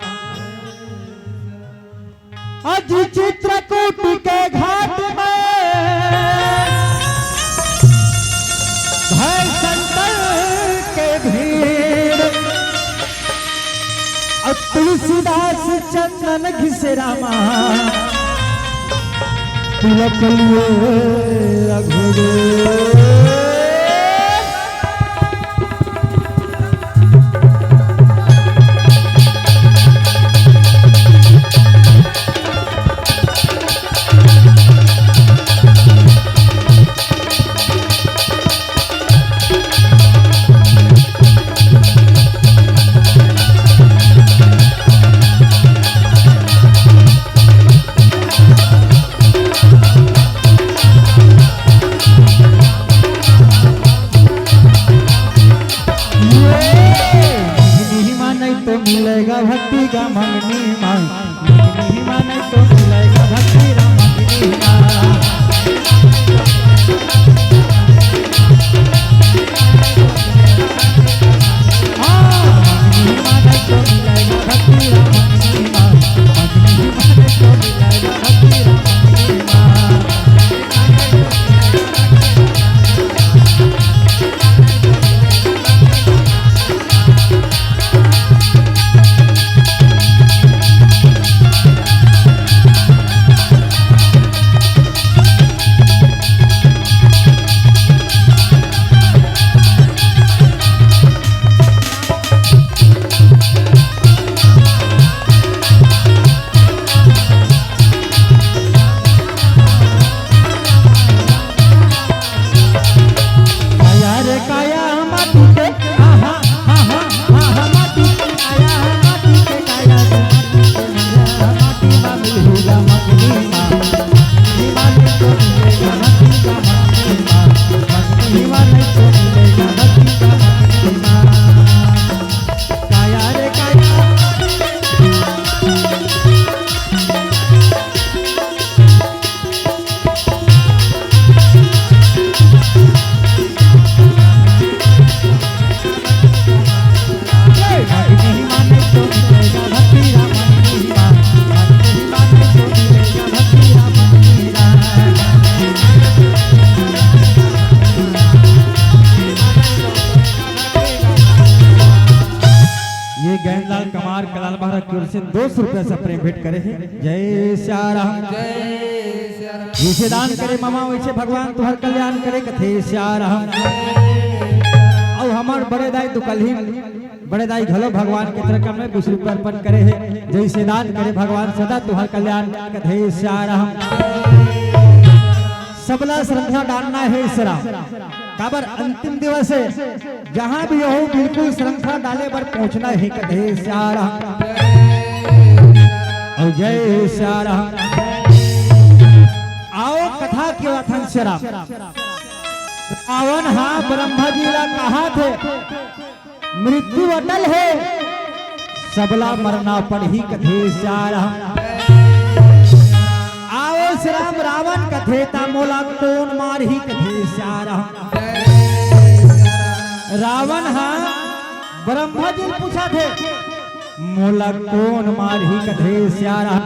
आज चित्रकूट के घाट में भय शंकर के भीड़, अउ तुलसीदास चंदन घिसे रामा, तिलक लिए रघुवीर। ओर से दो सौ रुपया से प्रेम भेंट करे हे। जय सिया राम। जय सिया राम। जइसे दान करे मामा, वइसे भगवान तुहर कल्याण करे, कथे सिया राम। अउ हमर बड़े दाई दुकलहीन बड़े दाई घलो भगवान के तरफ में बीस रुपया अर्पण करे हे। जइसे दान करे भगवान, सदा तुहर कल्याण करे, कथे सिया राम। सबला श्रद्धा डालना हे सिया राम, काबर अंतिम दिवस हे, जहाँ भी हो बिल्कुल श्रद्धा डाले बर पहुँचना हे, कथे सिया राम। अउ जय सिया राम। आओ कथा के वथन सिया राम। रावण हा ब्रह्मा जी ला कहाथे, मृत्यु अटल हे, सबला मरना पड़ही, कथे सिया राम। आओ सिया राम, रावण कथे त मोला कोन मारही, कथे सिया राम। रावण हा ब्रह्मा जी ल पूछथे, मोला कोन मारही, कथे सिया राम।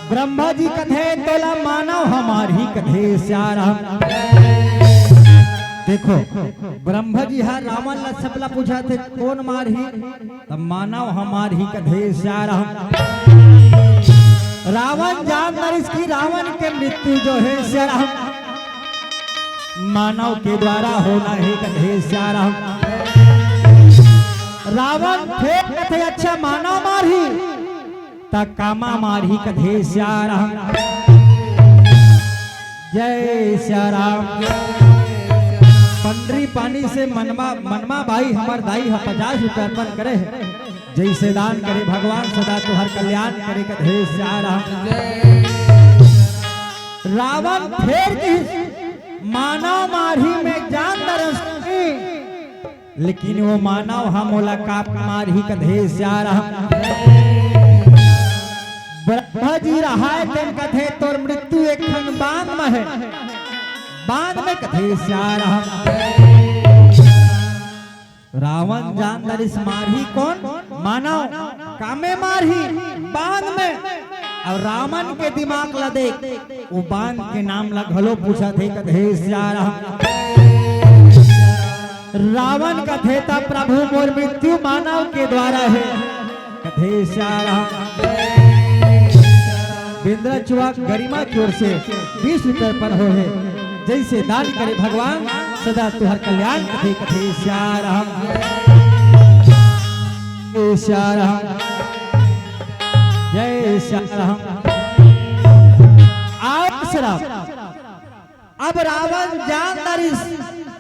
ब्रह्मा जी कथे तोला मानव हा मारही, कथे सिया राम। देखो, ब्रह्मा जी हा रावण ला सबला पूछथे कोन मारही, त मानव हा मारही, कथे सिया राम। रावण जान नरिस कि रावण के मृत्यु जो हे सिया राम, मानव के द्वारा होना हे, कथे सिया राम। रावण फेर कथे अच्छा मानव मारही, त कामा मारही, कथे सिया राम। जय सिया राम। पंडरी पानी से मनमा, मनमा बाई हमर दाई हा पचास रुपया अर्पण करे हे। जइसे दान करे भगवान, सदा तुहर कल्याण करे, कथे सिया राम। रावण फेर किहिस मानव मारही, में जान डरस, लेकिन वो मानव हा मोला का मारही, कथे सिया राम। ब्रह्मा जी रहाय तेन कथे तोर मृत्यु एक ठन बांध में हे, बांध में, कथे सिया राम। रावण जान डरिस मारही कोन? मानव। कामे मारही? बांध में। अउ रावण के दिमाग ला देख, वो बांध के नाम ला घलो पूछथे, कथे सिया राम। रावण कथे त प्रभु मोर मृत्यु मानव के द्वारा हे। कथे सिया राम। बेंदरा चुवा गरिमा की ओर से बीस रुपया अर्पण होहे। जइसे दान करे भगवान, सदा तुहर कल्याण कथे, कथे सिया राम। जय सिया राम। जय सिया राम। आओ सिया राम। अब रावण जान डरिस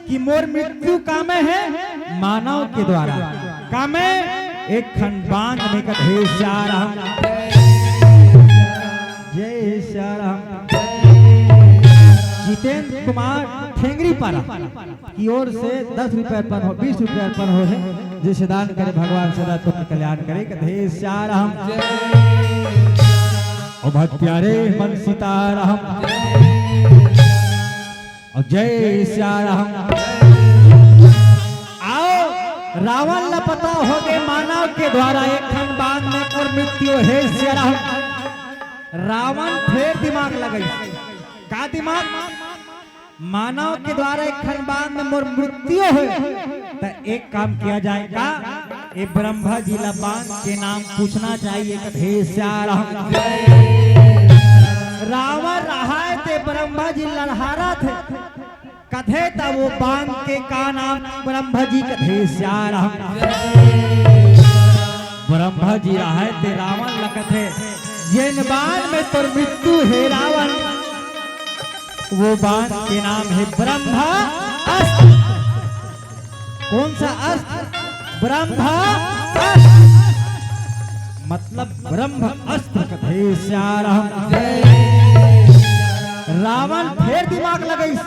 कि मोर मृत्यु कामे हे, मानव के द्वारा। कामे? एक ठन बांध में, कथे सिया राम। जय सिया राम। जितेंद्र कुमार ठेंगरी पारा की ओर से दस रुपया अर्पण हो, बीस रुपया अर्पण होहे। जइसे दान करे भगवान सदा तुहर कल्याण करे, कथे सिया राम। ओ भक्त प्यारे मन सीताराम। अउ जय सिया राम। आओ, रावण ला पता होगे मानव के द्वारा एक ठन बांध में मोर मृत्यु हे सिया राम। रावण फेर दिमाग लगाइस। का दिमाग? मानव के द्वारा एक ठन बांध में मोर मृत्यु हे, त एक काम किया जाए का, ए ब्रह्मा जी ला बांध के नाम पूछना चाहिए, कथे सिया राम। रावण रहाय ते ब्रह्मा जी लड़हारथे, कथे त वो बांध के का नाम ब्रह्मा जी, कथे सिया राम। ब्रह्मा जी रहाय ते रावण ला कथे, जेन बांध में तोर मृत्यु हे रावण, वो बांध के नाम हे ब्रह्मा अस्त्र। कौन सा अस्त्र? ब्रह्मा अस्त्र, मतलब ब्रह्म अस्त्र, कथे सिया राम। रावण फेर दिमाग लगाइस,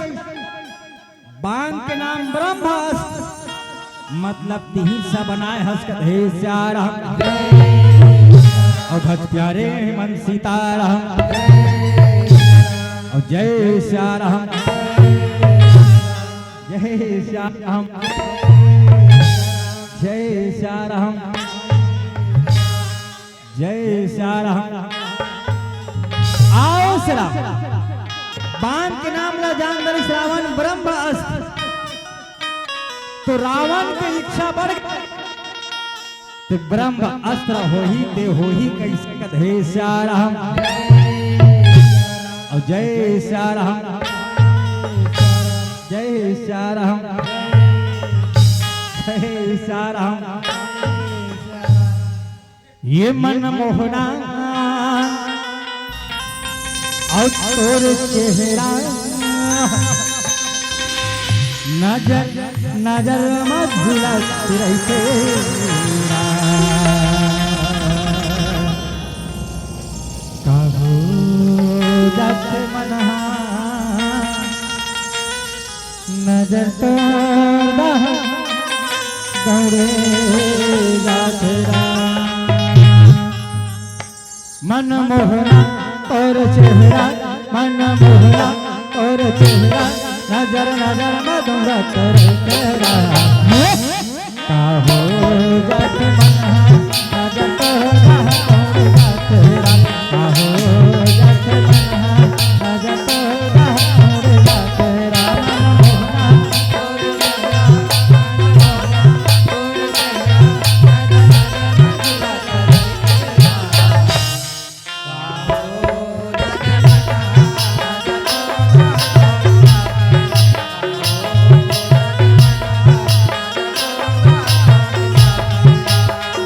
बांध के नाम ब्रह्म अस्त्र, मतलब तिही सा बनाए हस, कथे सिया राम। अउ भक्त प्यारे मन सीताराम। अउ जय सिया राम। जय सिया राम। जय सिया राम। जय सिया राम। आओ सिया राम। बांध के नाम ला जान डरिस रावण ब्रह्म अस्त्र। तो रावण के इच्छा बढ़ गई। ते ब्रह्म अस्त्र होही, ते होही कइसे कथे सियाराम। अउ जय सियाराम, जय सियाराम, जय सियाराम। ये मन मोहना अउ तोर चेहरा नजर नजर म झूलत रहिथे। काहो जात मनहा नजर तोर दौड़े जात राम। मन मोहना तोर चेहरा, मन मोहना तोर चेहरा, नजर नजर म दौड़त रहिथे राम। काहो जात मनहा नजर तोर दौड़े जात राम। काहो जात मनहा नजर तोर दौड़े जात राम।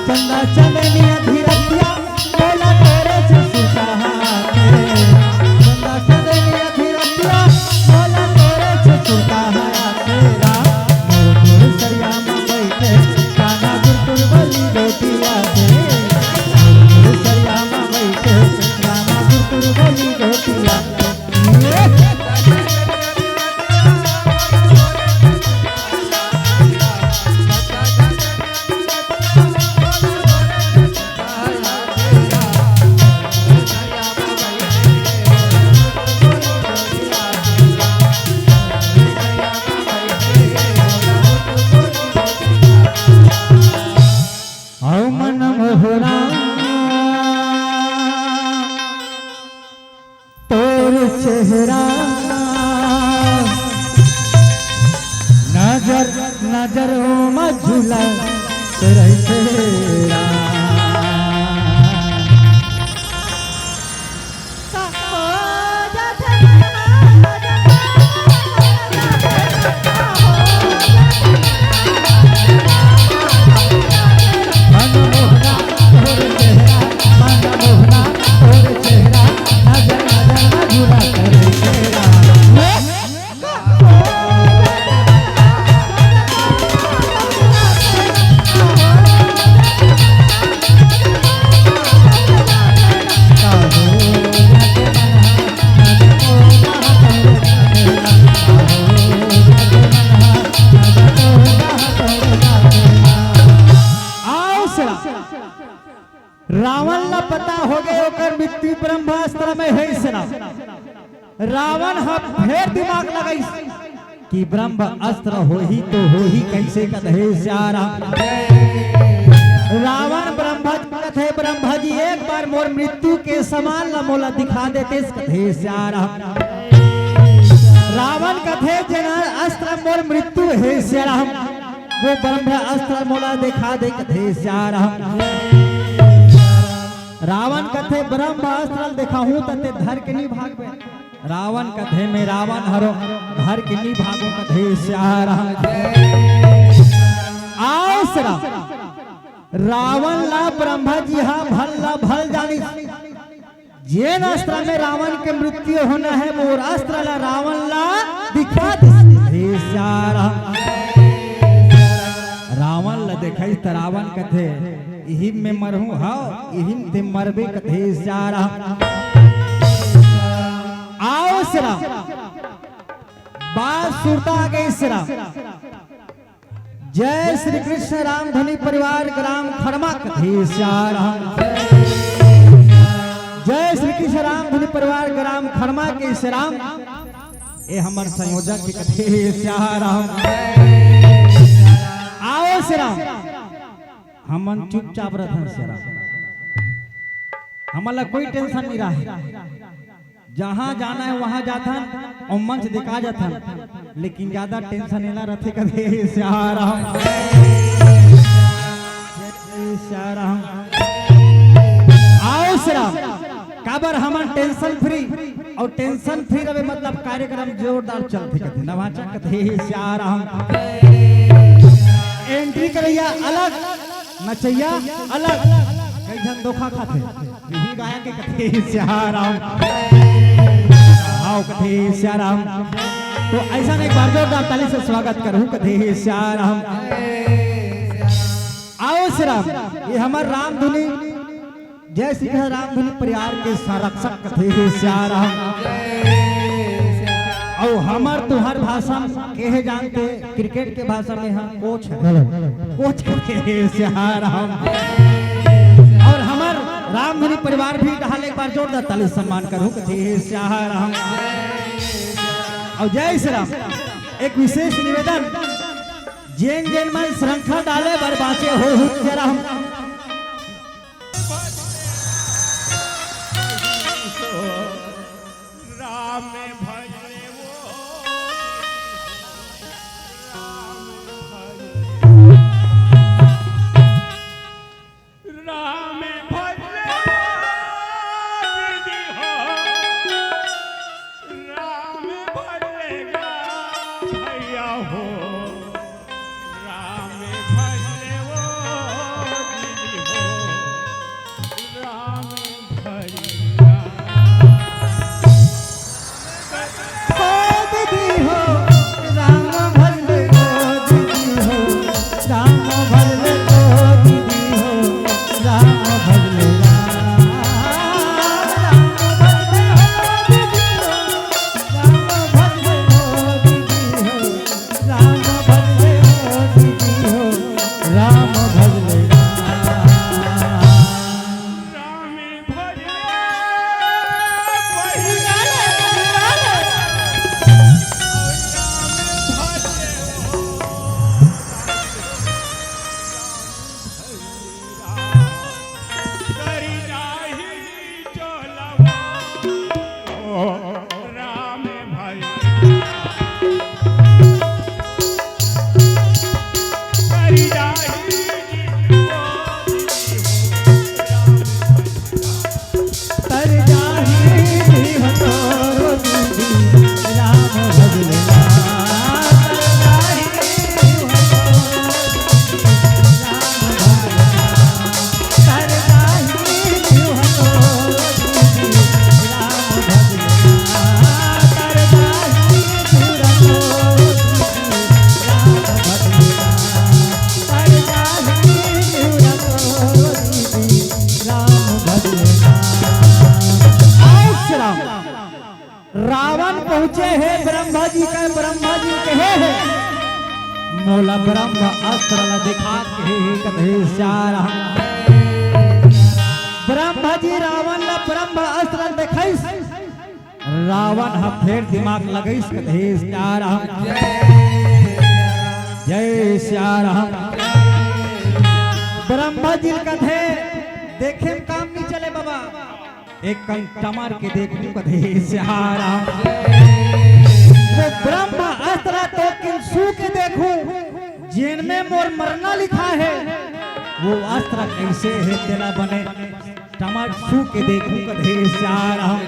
चंदा चंदनिया धीरतिया बोला तोरे से सुरता हाथे। चंदा चंदनिया धीरतिया बोला तोरे से सुरता हाथे। राम मोर मोर सरिया में बैठे गाना गुरकुर बोली गोटिया से। मोर मोर सरिया में बैठे गाना गुरकुर बोली गोटिया। अउ मन मोहरा तोर चेहरा नजर नजर म झूलत रहिथे राम। मन मोहना तोर चेहरा, मन मोहना तोर चेहरा, नजर नजर म झूला करे तेरा। आओ सरा। रावण ला पता हो गए ओकर मृत्यु ब्रह्मास्त्र में हे सरा। रावण ह फेर दिमाग लगाइस कि ब्रह्म अस्त्र होही तो होही कइसे कथे सियाराम। रावण ब्रह्मा जी कथे, "ब्रह्मा जी, एक बार मोर मृत्यु के समान ल मोला दिखा देतेस," कथे सियाराम। रावण कथे, "जेन अस्त्र मोर मृत्यु हे सियाराम, वो ब्रह्म अस्त्र मोला दिखा दे," कथे सियाराम। रावण कथे, "ब्रह्म अस्त्र ल देखाहूं त ते धर के नी भागबे।" रावण कथे, "मैं रावण हरों, धर के नी भागों," कथे सियाराम। आओ सरा, रावण ला ब्रह्मा जी हा भल ला भल जानिस। जेन अस्त्र में रावण के मृत्यु होना हे, मोर अस्त्र ला रावण ला दिखा दिस। हे सियाराम। रावण ला देखाइस त रावण कथे, "इही में मरहूं, हव, इही में ते मरबे," कथे सियाराम। आओ सरा, बात सुरता आ गई सरा। जय श्री कृष्ण रामधनी परिवार ग्राम खड़मा कथे सियाराम। जय श्री कृष्ण रामधनी परिवार ग्राम खड़मा के सियाराम। ए हमर संयोजक के कथे सियाराम। आओ सियाराम। हमन चुपचाप रथन सियाराम। हमन ला कोई tension नहीं रहे। जहां जाना हे वहां जाथन अउ मंच दिखा जाथन, लेकिन ज्यादा tension एला रथे कथे सियाराम। सियाराम। आओ सियाराम। काबर हमन टेंशन फ्री अउ टेंशन फ्री रहे, मतलब कार्यक्रम जोरदार चलथे कथे, नवाचा कथे सियाराम। एंट्री करैया अलग, नचैया अलग, कई झन धोखा खाथे। यही गाया के कथे सियाराम। आओ कथे सियाराम। तो ऐसा एक बार जोरदार ताली से स्वागत करूं कथे सियाराम। आओ सियाराम, ये हमर रामधुनी, जय सिंह रामधुनी परिवार के संरक्षक कथे सियाराम। अउ हमर तुहर भाषा में कहे जानथे, क्रिकेट के भाषा में हम कोच है। हेलो। कोच कथे सियाराम। अउ हमर रामधुनी परिवार भी डहाले एक बार जोरदार ताली सम्मान करू कथे सियाराम। अउ जय सियाराम। एक विशेष निवेदन, जेन जेन मन श्रृंखला डाले बर बांचे हो, हो सियाराम। राम भजले वो, राम भजले, राम भजले वो दीदी हो, राम भजले गा भैया हो, राम भजले वो दीदी हो, राम भजले। ओ दीदी हो, राम भजले ओ दीदी हो, राम भजले ओ दीदी हो, राम भजले राम, राम भजले ओ दीदी हो, राम भजले ओ दीदी हो, राम भजले ओ दीदी हो, राम भजले राम। राम भजले, करी नाही चलवा। राम भजले, करी नाही तर जाहि जीव तोरो दीदी, राम भजले ना। तर जाहि जीव तोरो दीदी, राम भजले ना। तर जाहि जीव तोरो दीदी, राम भजले ना। तर जाहि जीव तोरो दीदी, राम भजले ना। रावण पहुंचे हे ब्रह्मा जी का, ब्रह्मा जी कहे हे, मोला ब्रह्म अस्त्र ला दिखा के कथे सियाराम। ब्रह्मा जी रावण ला ब्रह्म अस्त्र दिखाइस। रावण ह फेर दिमाग लगाइस कथे सियाराम। जय सियाराम। ब्रह्मा जी कथे, देखे म काम नहीं चले बाबा, एक कन टमर के देखूं कथे सियाराम। वो ब्रह्म अस्त्र तो किन छू के देखूं, जेन में मोर मरना लिखा हे, वो अस्त्र कैसे हे तेला बने टमर छू के देखूं कथे सियाराम।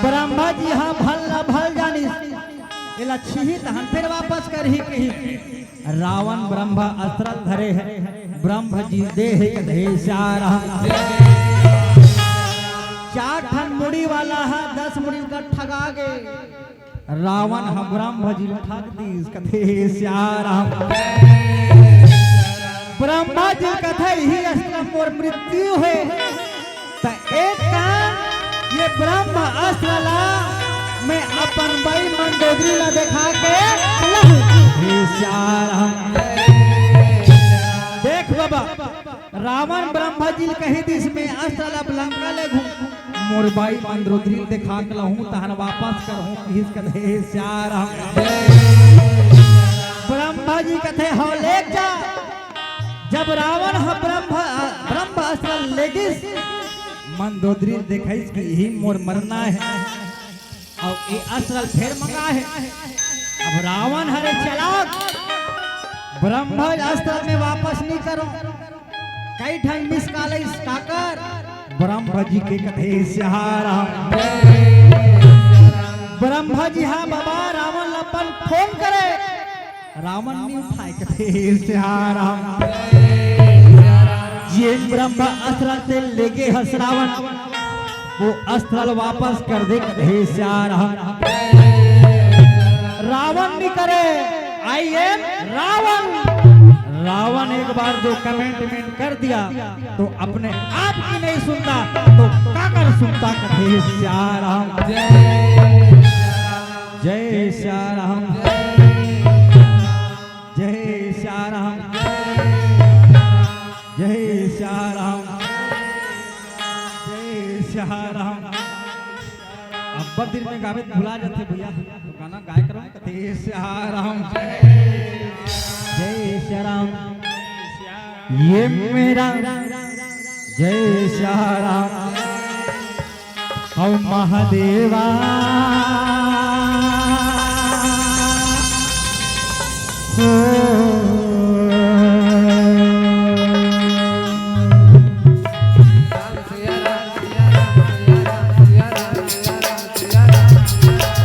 ब्रह्मा जी हा भल ला भल जानिस, एला छीही तहन फेर वापस करही कही। रावण ब्रह्म अस्त्र धरे हे, ब्रह्म जी दे हे कथे सियाराम। चार ठन मुड़ी वाला हा दस मुड़ी का ठगा गे। रावण ह ब्रह्म जी ल ठग दीस कथे सियाराम। ब्रह्मा जी कथे ही अस्त्र मोर मृत्यु हे, त एक काम, ये ब्रह्म अस्त्र ला मैं अपन बाई मंदोदरी ला देखा के लहूं। हे सियाराम। देख बाबा, रावण ब्रह्मा जी ल कहि दिस, मैं अस्त्र ला लंका लेगहूं, मोर बाई मंदोदरी ल देखा के लहूं, तहन वापस करहूं, किहिस कथे सियाराम। ब्रह्मा जी कथे, "हव, लेग जा।" जब रावण ह ब्रह्म, ब्रह्म अस्त्र लेगिस, मंदोदरी ल देखाइस कि इही मोर मरना हे। अउ ए अस्त्र ल फेर मंगा हे। अब रावण हरे चलाक, ब्रह्मा अस्त्र में वापस नहीं करो। कई ठन मिस कॉल आइस, काकर? ब्रह्मा जी के कथे सियाराम। ब्रह्मा जी हा बाबा रावण ल अपन फोन करे, रावण नहीं उठाए, कथे सियाराम। ये ब्रह्मा अस्त्र से लेगे हस रावण, वो अस्त्र वापस कर दे, कथे सियाराम। रावण नहीं करे, आई एम रावण। रावण एक बार जो कमेंट मेंट कर दिया तो अपने आप की नहीं सुनता तो काकर सुनता, कथे सियाराम। जय सियाराम। जय सियाराम। जय सियाराम। जय सियाराम। अब्बड़ दिन में गावे त भुला जाथे भैया, तो गाना गाए करो। जय सियाराम। जय सियाराम। ये मेरा जय सियाराम। ओ महादेवा। ओ।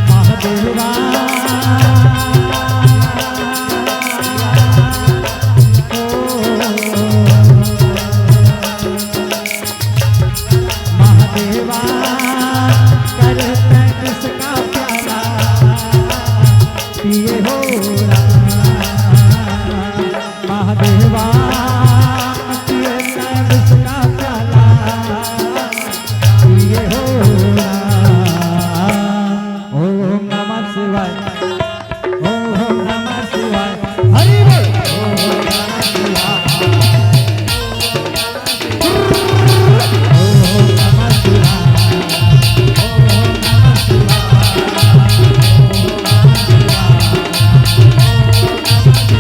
महादेवा। ओ। महादेवा, कर तैं इसका प्याला पिए हो राम। महादेवा, पिए तैं इसका प्याला पिए हो राम। ओम नमः शिवाय। ओम नमः शिवाय। हरि बोल। ओम नमः शिवाय। ओम नमः शिवाय। ओम नमः शिवाय।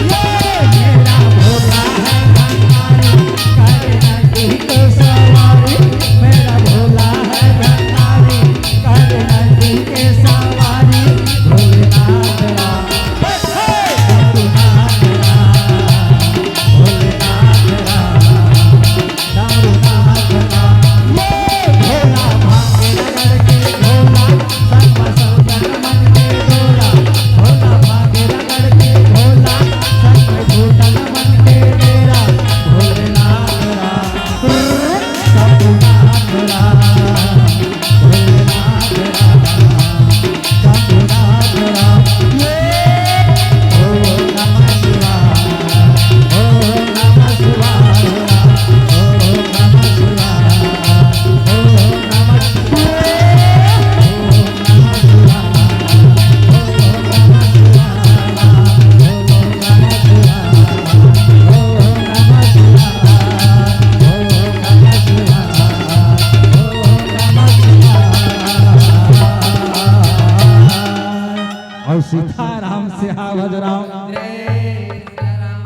ये मेरा भोला है भंडारी, कर नंदी पे सवारी, मेरा भोला है भंडारी, कर नंदी पे सवारी, भोलेनाथ राम। और सीताराम से आवाज राम।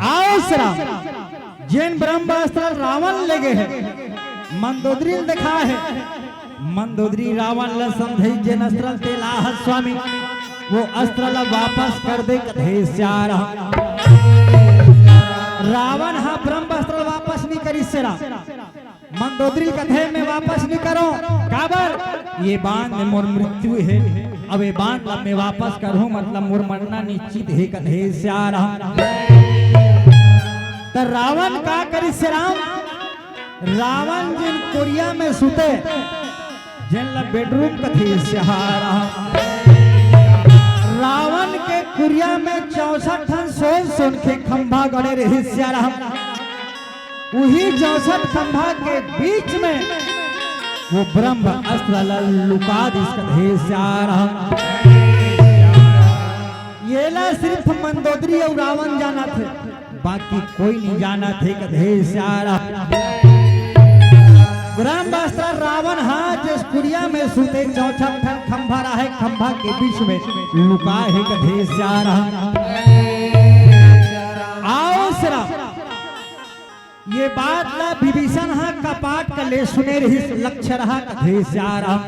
आओ श्री राम। जेन ब्रह्मास्त्र रावण ले गे हे, मंदोदरी ल देखा हे। मंदोदरी रावण ल समझाइस, जेन अस्त्र ल तें लाहस स्वामी, वो अस्त्र ल वापस कर दे, कथे सियाराम। रावण हा ब्रह्मास्त्र ल वापस नहीं करिस श्री राम। मंदोदरी ल कथे, मैं वापस नहीं करों। काबर? ये बाण में मोर मृत्यु हे। अब ये बाण ला मैं वापस करहूं, मतलब मोर मरना निश्चित हे, कथे सियाराम। त रावण का करिस श्री राम? रावण जेन कुरिया में सुते, जेन ला बेडरूम कथे सियाराम। रावण के कुरिया में चौसठ ठन सोन सोन के खंभा गड़े रहिस सियाराम। उही चौसठ खंभा के बीच में वो ब्रह्म अस्त्र ल लुका दिस, कथे सियाराम। येला सिर्फ मंदोदरी अउ रावण जानत हे, बाकी कोई नहीं जानत हे, कथे सियाराम। ब्रह्मास्त्र रावण हा जेस कुरिया में सुते, चौसठ ठन खंभा रहे, खंभा के बीच में लुका हे, कथे सियाराम। आओ श्री राम। ये बात ला विभीषण हा कपाट तले सुने रहिस, लक्ष्य रहा, कथे सियाराम।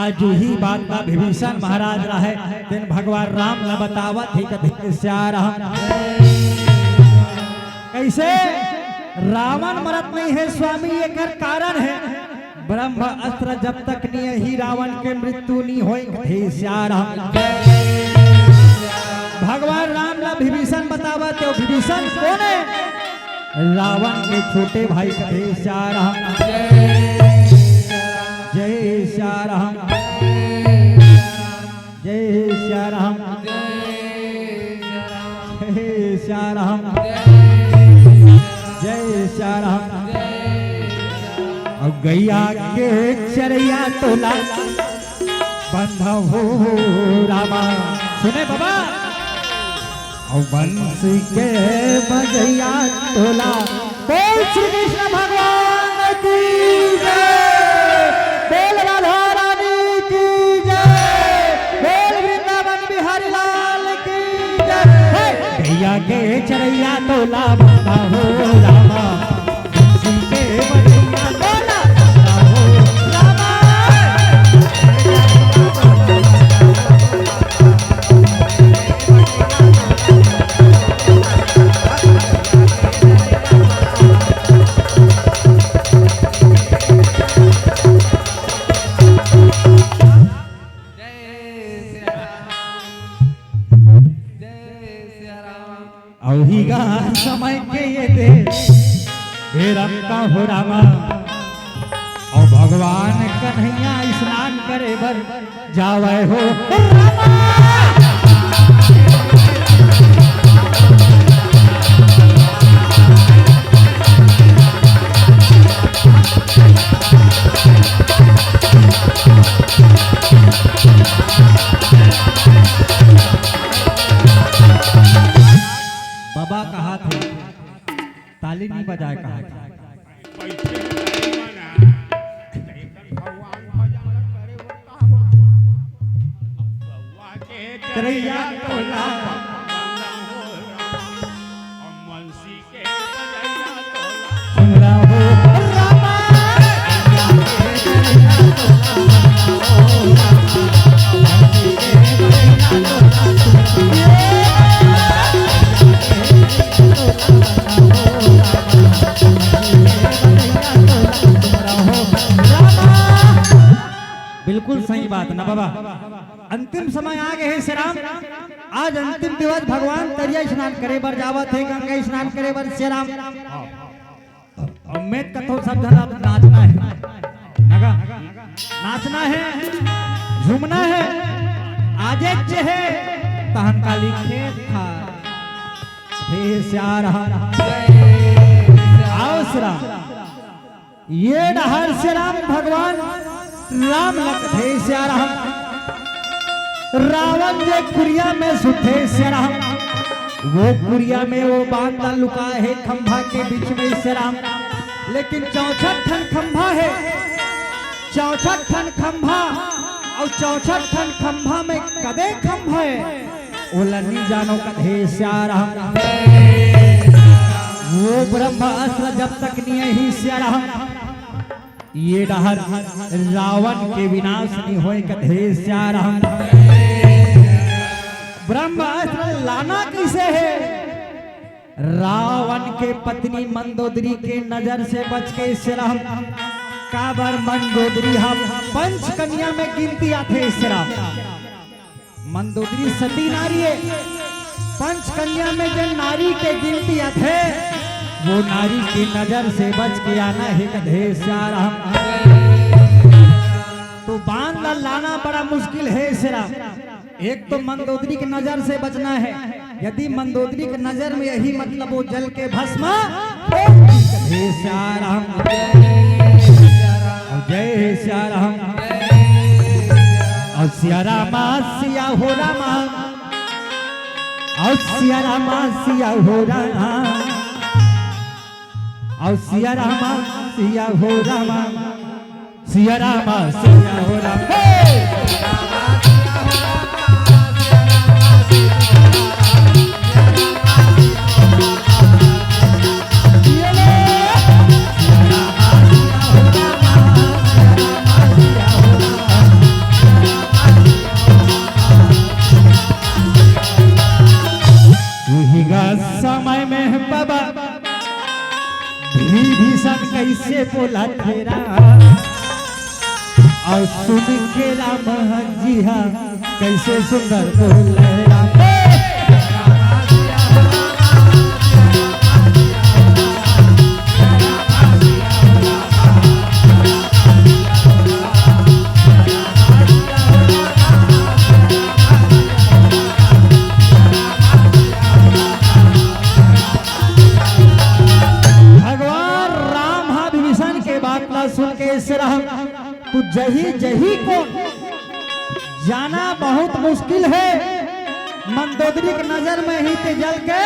आज उही बात ला विभीषण महाराज ला हे, तेन भगवान राम ला बतावत हे, कथे सियाराम। कइसे रावण मरत नइ हे स्वामी, एकर कारण हे ब्रह्म अस्त्र जब तक नइ आही, रावण के मृत्यु नइ होय, कथे सियाराम। भगवान राम ला विभीषण बतावत हे, विभीषण कोन हे? रावण के छोटे भाई, कथे सियाराम। जय सियाराम। जय सियाराम। जय सियाराम। जय सियाराम। अउ गइया के चरइया तोला बंधाहूँ रामा। सुने बाबा, अउ बंसी के बजइया तोला। बोल श्री कृष्ण भगवान की जय, बोल राधा रानी की जय, बोल वृंदावन बिहारी लाल की जय। हे! गइया के चरइया तोला बंधाहूँ रामा, बंसी के बजइया तोला बंधाहूँ रामा। जय सिया राम। जय सिया राम। अउ ही गा समय के ये दे बेरम का हो रामा। अउ भगवान कन्हैया स्नान करे बर जावय हो रामा। बाबा कहाथे, ताली नइ बजाय कहाथे। बइठे हे, बइठे हे। भगवान भजन करे, वो का होथे? बउआ के चरइया तोला। बंधाहूँ रामा। अउ बंसी के बजइया तोला। सुन रहा हो रामा। बिल्कुल सही बात ना बाबा। अंतिम समय आ गे हे सियाराम। आज अंतिम दिवस, भगवान तरिया स्नान करे बर जावत हे, गंगा स्नान करे बर सियाराम। अउ मैं कथों सब झन अब नाचना हे, नगा नाचना हे, झूमना हे, आजेच हे, तहन काली खेत खार। हे सियाराम, आओ सियाराम। ये डहर सियाराम भगवान राम ल कथे सियाराम। रावण जे कुरिया में सुते सियाराम, वो कुरिया में वो बांध ला लुका हे खंभा के बीच में सियाराम। लेकिन चौसठ ठन खंभा हे, चौसठ ठन खंभा, अउ चौसठ ठन खंभा में कदे खंभा हे, ओला नी जानो कथे सियाराम। वो ब्रह्मास्त्र जब तक नी आही सियाराम, ये डहर रावण के विनाश नी होय कथे सियाराम। ब्रह्मास्त्र लाना कइसे हे? रावण के पत्नी मंदोदरी के नजर से बच के सियाराम। काबर मंदोदरी ह पंच कन्या में गिनती आथे सियाराम। मंदोदरी सती नारी हे। पंच कन्या में जे नारी के गिनती आथे, वो नारी के नजर से बच के आना हे कथे सियाराम। तो बांध ला लाना बड़ा मुश्किल हे सियाराम। एक तो मंदोदरी के नजर से बचना हे, यदि मंदोदरी के नजर में आही मतलब वो जल के भस्म हो जाही कथे सियाराम। अउ जय सियाराम। अउ सियाराम, सिया हो रामा। अउ सियाराम, सिया हो रामा। अउ सियाराम, सिया हो रामा। सियाराम, सिया हो रामा। हे! बोला तेरा। अउ सुन के राम जी हा, कइसे सुंदर बोले राम। भगवान राम हा विभीषण के बात ला सुन के, "हे राम, तू जही, जही कोन, जाना बहुत मुश्किल हे, मंदोदरी के नजर में ही ते जल के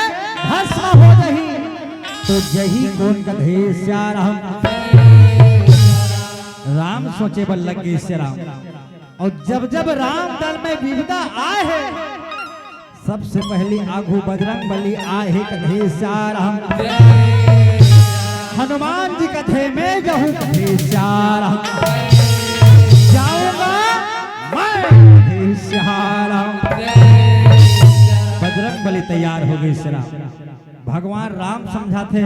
भस्म हो जही, तो जही कोन।" कथे, "हे राम।" राम सोचे बर लग गे, "हे राम।" अउ जब जब राम दल में विपदा आए हे, सबसे पहली आगू बजरंग बली आए हे, कथे, "हे राम।" हनुमान जी कथे, "मैं जाहूं?" कथे, "हे राम।" "जाऊंगा मैं?" कथे, "हे राम।" बजरंग बली तैयार हो गे, हे राम। भगवान राम समझाथे,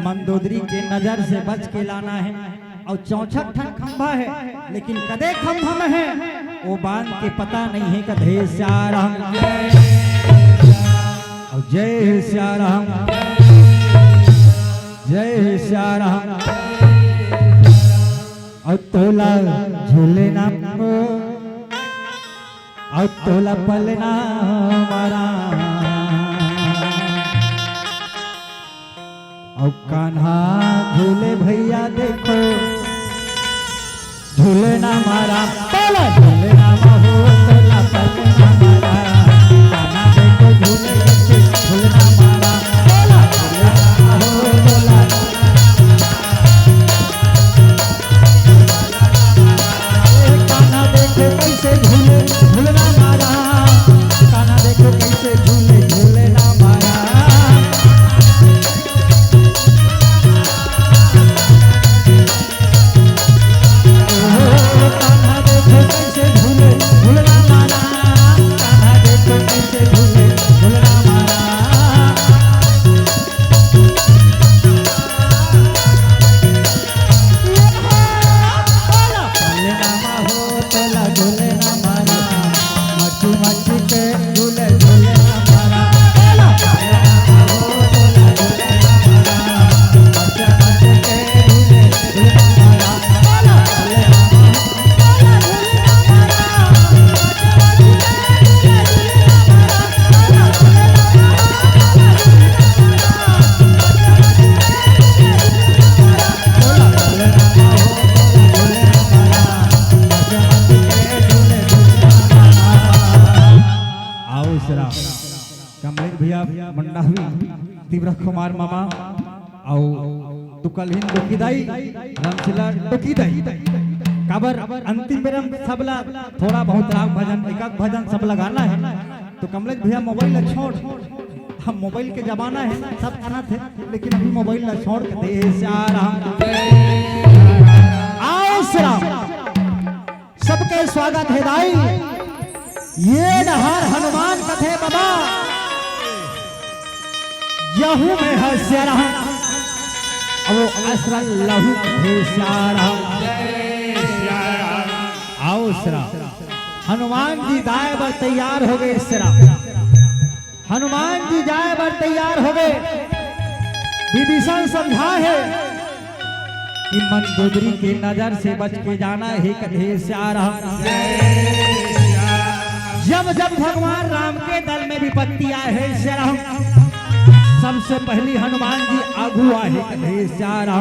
मंदोदरी के नजर से बच के लाना हे। अउ चौसठ ठन खंभा हे, लेकिन कते खंभा में हे, ओ बांध के पता नइ हे। कथे, "हे राम।" अउ जय हे राम, जय हे राम। अउ तोला झूले ना मो, अउ तोला पलना मारा। अउ कान्हा झूले भैया देखो, झूले ना मारा, तोला झूले ना माहो, तोला पलना मारा। कान्हा देखो झूले, झूले ना मारा, तोला झूले ना माहो, तोला कान्हा देखो कइसे झूले, झूलना मारा। कान्हा देखो कइसे झूले, झूलना मारा। ओ कान्हा देखो कइसे झूले, झूलना मारा। कान्हा देखो कइसे झूले, झूलना मारा। आओ सरा, कमलेश भैया मंडावी, तिवरा कुमार मामा, अउ तुकलहीन डोकी दाई, रामशिला डोकी दाई। काबर अंतिम बेर हम सबला थोड़ा बहुत राग भजन, एकाक भजन सबला गाना हे, तो कमलेश भैया मोबाइल ला छोड़, हम मोबाइल के जमाना हे, सब गाना थे, लेकिन अभी मोबाइल ला छोड़ के दे सारा। आओ सरा, सबके स्वागत हे दाई। ये डहार हनुमान कथे बाबा, यहू में हे सियारा, अब वो असरा लहू कथे सियारा। आओ सरा, हनुमान जी दाए बर तैयार हो गे सरा। हनुमान जी जाए बर तैयार हो गे। विभीषण समझा हे कि मंदोदरी के नजर से बच के जाना हे, कथे सियारा। जब जब भगवान राम के दल में विपत्ति आए हे सियारा, सबसे पहली हनुमान जी आगू आए हे, कथे सियारा।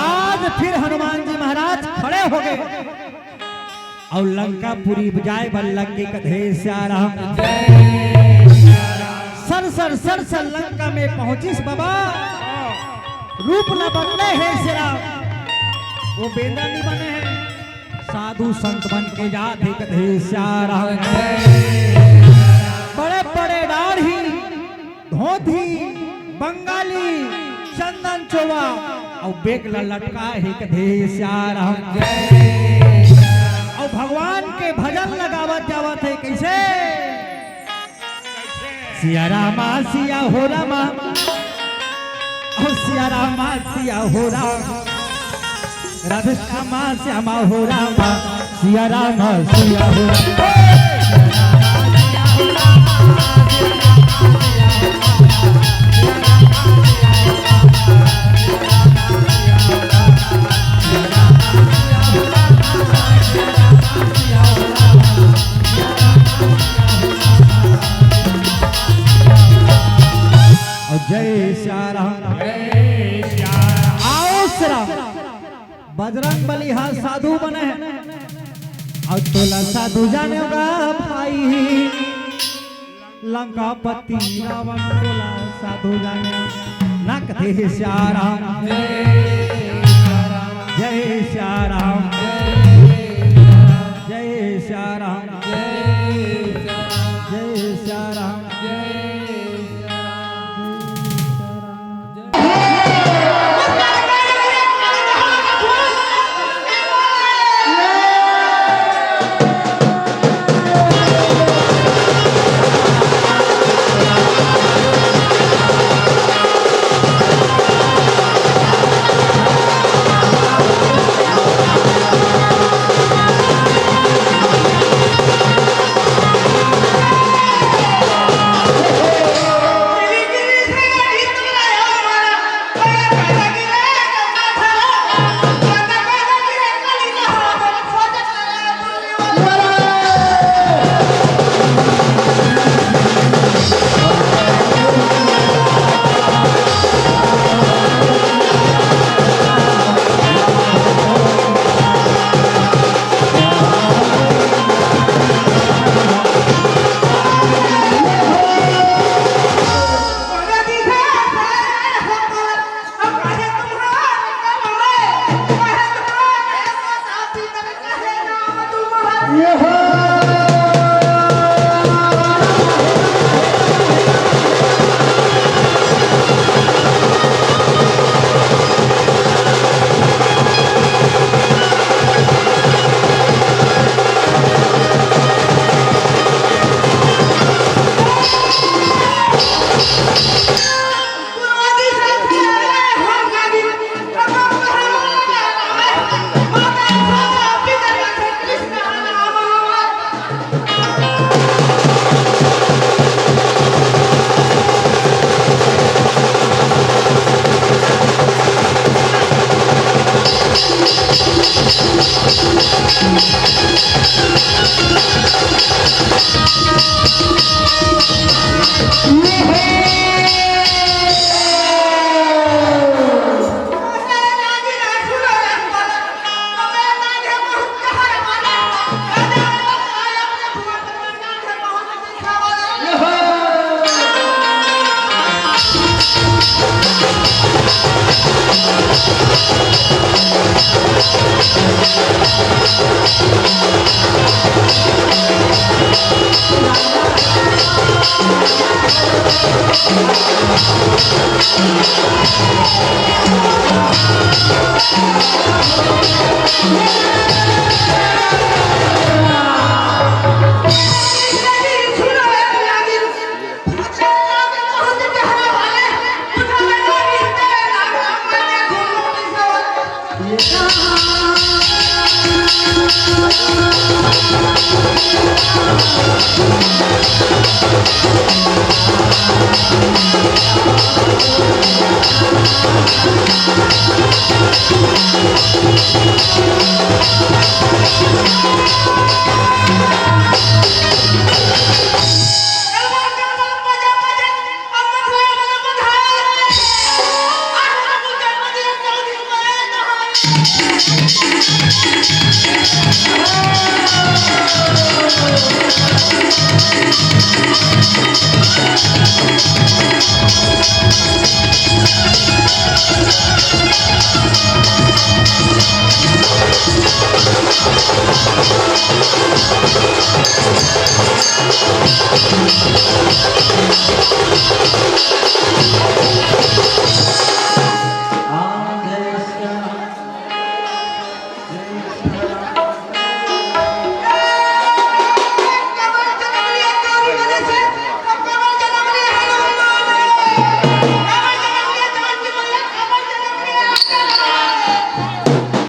आज फिर हनुमान जी महाराज खड़े हो गे। अउ लंकापुरी जाए बर लग गे, कथे सियारा। सर सर सर सर लंका में पहुंचिस बाबा, रूप न बदले हे सियारा, वो बेंदरा नइ बने हे, साधु संत बन के जात हे, कथे सियारा। बड़े बड़े दाढ़ी, धोती, बंगाली, चंदन चोवा, अउ बेग ला लटका हे, कथे सियारा। अउ भगवान के भजन ला गावत जावत हे, कइसे? सिया रामा, सिया हो रामा, ओ सिया राम, सिया हो राम, राधे श्याम, श्याम हो राम, सिया राम, सिया हो राम। और जय सिया राम। जय सिया राम। आओ सिया राम। बजरंग बली हा साधु बने हे। अउ तोला साधु जाने गा भाई, लंकापति रावण तोला साधु जाने। नक दे सिया राम। जय सिया राम। जय सिया राम। जय सिया राम।